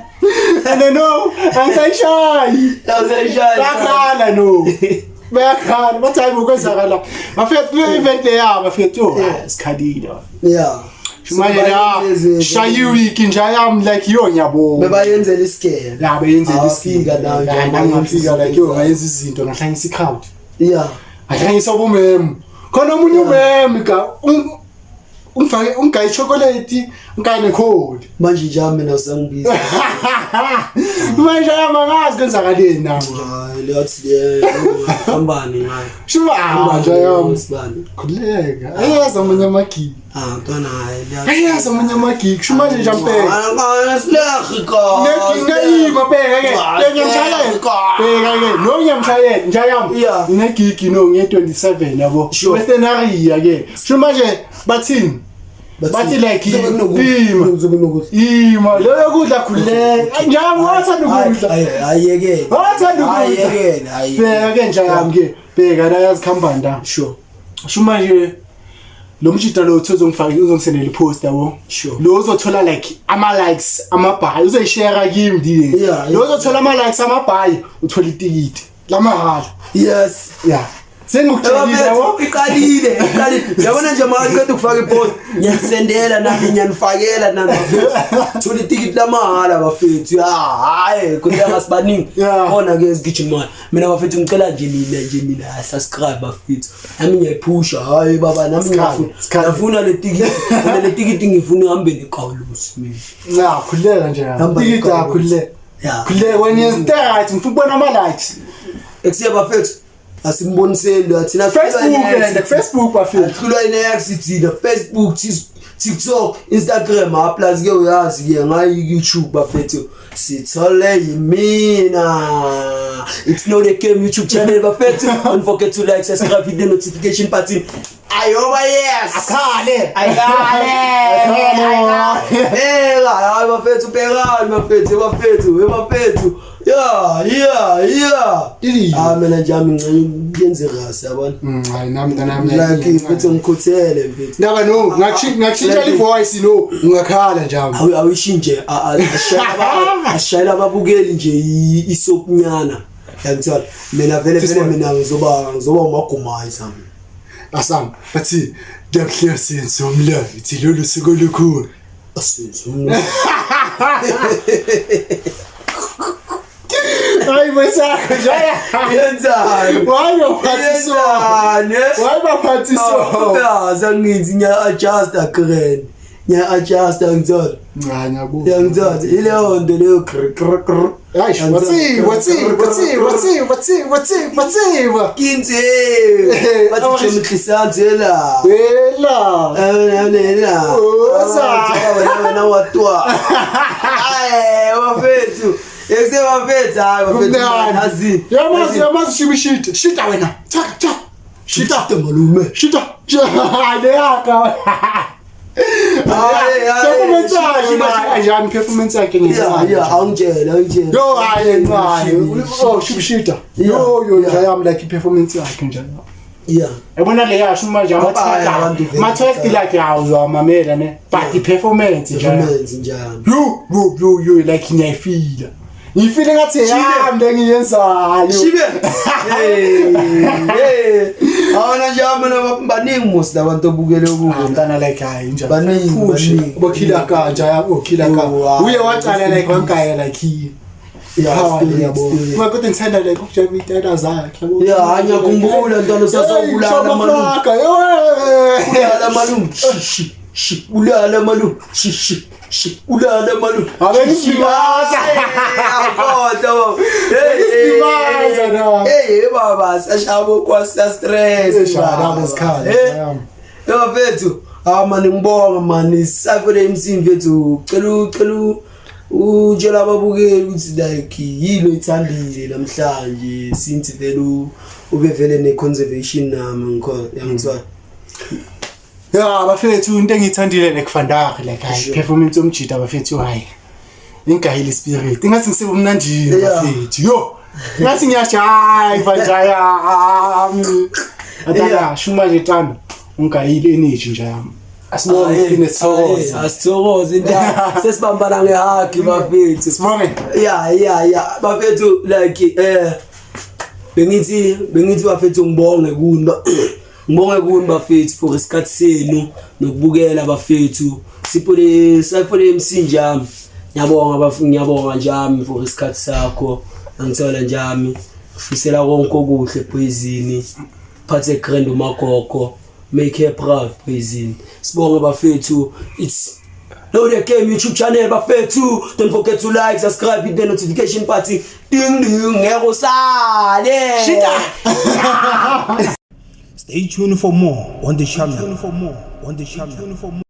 [SPEAKER 2] And then no, angisayishayi.
[SPEAKER 1] Awusayishayi.
[SPEAKER 2] Bayakhala no. Bayakhala bathi hayi ukwenzakala. Bafethu kule event leya bafethu yo sikhalile.
[SPEAKER 1] Yeah.
[SPEAKER 2] Manje la shaya iwiki nje yami like yo ngiyabonga.
[SPEAKER 1] Bebayenzela isigele.
[SPEAKER 2] La beyenzela
[SPEAKER 1] Awafika nawe nje,
[SPEAKER 2] La ngafika like yo ngayenza izinto ngahlanyisa i-crowd.
[SPEAKER 1] Yeah.
[SPEAKER 2] Ngahlanyisa ubumem. Khona omunye umem ka ungifake ungayi chocolate ungayi nekholi.
[SPEAKER 1] Manje nje mina usangibiza.
[SPEAKER 2] Manje angazi kwenzakaleni nami.
[SPEAKER 1] Hayi leyathi le hambani ngayo.
[SPEAKER 2] Shuba ah nje yami.
[SPEAKER 1] Sibani.
[SPEAKER 2] Khuleka. Ayazi amanye amagigi.
[SPEAKER 1] Ah mntwana hayi leyathi.
[SPEAKER 2] Ayazi amanye amagigi. Sho manje nje ampela.
[SPEAKER 1] Silehi
[SPEAKER 2] Ngiyima bheka ke. Ngiyamshayela. Bheka ke. No ngiyamshayela nje yami.
[SPEAKER 1] Yeah.
[SPEAKER 2] Ngine-gig no ngiye 27 yabo.
[SPEAKER 1] Sure.
[SPEAKER 2] Western area ke. Sho manje bathini? Bathi like ima. Ima loyo kudla khuleka. Njalo wathanda ukudla.
[SPEAKER 1] Ayekele.
[SPEAKER 2] Wathanda ukudla.
[SPEAKER 1] Ayekele.
[SPEAKER 2] Bheka ke nje yami ke. Bheka la yazi khambani la.
[SPEAKER 1] Sure.
[SPEAKER 2] Sho manje lo mshida lo uthi uzongifaka uzongisendela ipost yabo.
[SPEAKER 1] Sure.
[SPEAKER 2] Lo uzothola like ama likes amabhayi uzoyishare kimi ndile.
[SPEAKER 1] Yeah,
[SPEAKER 2] Lo
[SPEAKER 1] yeah.
[SPEAKER 2] uzothola ama likes amabhayi uthola itikiti lamahhala.
[SPEAKER 1] Yes.
[SPEAKER 2] Yeah. Sengikutshelile yabo.
[SPEAKER 1] Iqalile, iqalile. Yabona nje maqeda ukufaka ipost, ngiyanisendela nami ngiyanifakela nami bafethu. Thola itikiti lamahhala bafethu. Ah, hayi, kunyaka sibaningi.
[SPEAKER 2] Yeah.
[SPEAKER 1] Khona ke ezigijima. Mina bafethu ngicela nje nina nje nina subscribe bafethu. Nami ngiyayiphusha. Hayi baba nami
[SPEAKER 2] Sikhale,
[SPEAKER 1] ngiyafuna.
[SPEAKER 2] sikhale.
[SPEAKER 1] Ngiyafuna le tikiti. Mina le tikiti ngifuna ihambe nekawulusi mina.
[SPEAKER 2] Ya khuleka nje.
[SPEAKER 1] Hamba
[SPEAKER 2] Tikiti
[SPEAKER 1] nekawulusi.
[SPEAKER 2] akhuleka.
[SPEAKER 1] Yeah.
[SPEAKER 2] Khuleka wena yenza right ngifuna ukubona ama likes.
[SPEAKER 1] Ekusiya bafethu. Asimboniseni lo thina
[SPEAKER 2] Facebook and Facebook bafethu.
[SPEAKER 1] Hlulwa inex thina Facebook TikTok Instagram ha plus ke uyazi ke ngayi YouTube bafethu sithole yimina It's not a game YouTube channel bafethu don't forget to like subscribe hit the notification button ayoba yes
[SPEAKER 2] Akhale.
[SPEAKER 1] Ayikale
[SPEAKER 2] Akhale.
[SPEAKER 1] Bheka hayi bafethu bhekani bafethu bafethu bafethu yeah yeah yeah
[SPEAKER 2] Didi.
[SPEAKER 1] ah mina nje ami ngicela ukuyenza irasi yabona
[SPEAKER 2] Hayi nami mntanami.
[SPEAKER 1] like mfethu ngikhuthele mfethu
[SPEAKER 2] Ndaba no ngakushintsha
[SPEAKER 1] Like-
[SPEAKER 2] ivoice no ungakhala nje.
[SPEAKER 1] Awishinje ashayela ababukeli nje isopunyana yangithola mina vele vele mina ngizoba umagumayi sami
[SPEAKER 2] Asam bathi namhlanje senze umlando ithi lolu suku olukhulu.
[SPEAKER 1] Asenze umlando.
[SPEAKER 2] Hayi bosakho nje.
[SPEAKER 1] Yenzani?
[SPEAKER 2] Why baphathiswa?
[SPEAKER 1] Yenzani?
[SPEAKER 2] Why baphathiswa?
[SPEAKER 1] Yazi angithi ngiya-adjusta grand. Ngiya-adjusta ngithola.
[SPEAKER 2] Cha ngiyakuzwa.
[SPEAKER 1] Yangithola ileyo nto leyo kr kr kr.
[SPEAKER 2] Hayi bathi bathi bathi bathi bathi bathi bathi
[SPEAKER 1] Kinze. Bathi jemtlisanzela.
[SPEAKER 2] Wela.
[SPEAKER 1] Ela.
[SPEAKER 2] Oza.
[SPEAKER 1] Wena watwa. Ay, bafethu. Ekusebafethu hayi bafethu azi.
[SPEAKER 2] Yamazi yamazi shibishita. Shita wena. Taka taka. Shita
[SPEAKER 1] malume.
[SPEAKER 2] Shita. Leyaka.
[SPEAKER 1] Hayi hayi.
[SPEAKER 2] Performance yakhe njani performance yakhe
[SPEAKER 1] Yeah, yeah, awungitshela, awungitshela.
[SPEAKER 2] Yo hayi hayi. Oh shibishita. Yo yo nje yami like performance yakhe nje.
[SPEAKER 1] Yeah.
[SPEAKER 2] Yabona le yasho manje
[SPEAKER 1] Abanye abantu vele.
[SPEAKER 2] ama-test like awuzwamamela ne but i-performance nje.
[SPEAKER 1] Performance njani?
[SPEAKER 2] Yo yo yo yo like ngiyayifila. Ngifile ngathi yami lengiyenzayo.
[SPEAKER 1] Shibe. Hey, hey. Awona nje mina baningi mos labantu obukele kubo.
[SPEAKER 2] Mntana like hayi nje.
[SPEAKER 1] Baningi,
[SPEAKER 2] Push.
[SPEAKER 1] baningi.
[SPEAKER 2] Bokhila kanja okhila ka.
[SPEAKER 1] Oh, wow.
[SPEAKER 2] Uye waqala like wangaya like he.
[SPEAKER 1] Yeah,
[SPEAKER 2] Power
[SPEAKER 1] spirit,
[SPEAKER 2] yabo.
[SPEAKER 1] spirit.
[SPEAKER 2] Kodwa ngithanda like ukujaba itayela zakhe. yabo.
[SPEAKER 1] Yeah, hayi, ngiyakhumbula mntwana usasawubulala
[SPEAKER 2] Hey,
[SPEAKER 1] malume.
[SPEAKER 2] Shama Flaka,
[SPEAKER 1] Ulala malume. Shi shi shi. Ulala malume. Shi shi shi. Ulala malume.
[SPEAKER 2] Abe ngisibaza.
[SPEAKER 1] Akhoda.
[SPEAKER 2] Ngisibaza na.
[SPEAKER 1] Hey baba, sashabo kwa stress.
[SPEAKER 2] Shaba besikhala.
[SPEAKER 1] Eh. Yo mfethu, ah mani ngibonga mani safele MC mfethu, cela ucela utshela ababukeli ukuthi like yini oyithandile namhlanje since vele ube vele ne conservation nami ngikhona yangithola.
[SPEAKER 2] Ya bafethu into engiyithandile like vandag like hayi
[SPEAKER 1] Sure.
[SPEAKER 2] performance yomjida bafethu hayi. Ingayile spirit. Ingathi ngisebumnandini
[SPEAKER 1] Yeah.
[SPEAKER 2] bafethu. Yo. Ngathi ngiyajive nje yami. Ataka
[SPEAKER 1] Yeah.
[SPEAKER 2] shuma nje tando. Ungayile energy nje yami. Asibonge
[SPEAKER 1] Ah,
[SPEAKER 2] sine
[SPEAKER 1] eh,
[SPEAKER 2] sithokoze.
[SPEAKER 1] Asithokoze into. Sesibambana ngehug bafethu.
[SPEAKER 2] Sibonge.
[SPEAKER 1] Yeah, bafethu like bengithi bafethu ngibonge kuni ngibonge kuni bafethu for isikhathi senu nokubukela bafethu. Sipole Sipho MC njami. Ngiyabonga bafethu, ngiyabonga njami for isikhathi sakho. Angithola njami. Ngifisela konke okuhle poison. Phathe grand umagogo. Make her proud poison. Sibonge bafethu. It's Know the Game YouTube channel bafethu. Don't forget to like, subscribe, hit the notification button. Ding ding, ngeke usale.
[SPEAKER 2] Shita.
[SPEAKER 3] Stay tuned for more on the channel. For more on the channel.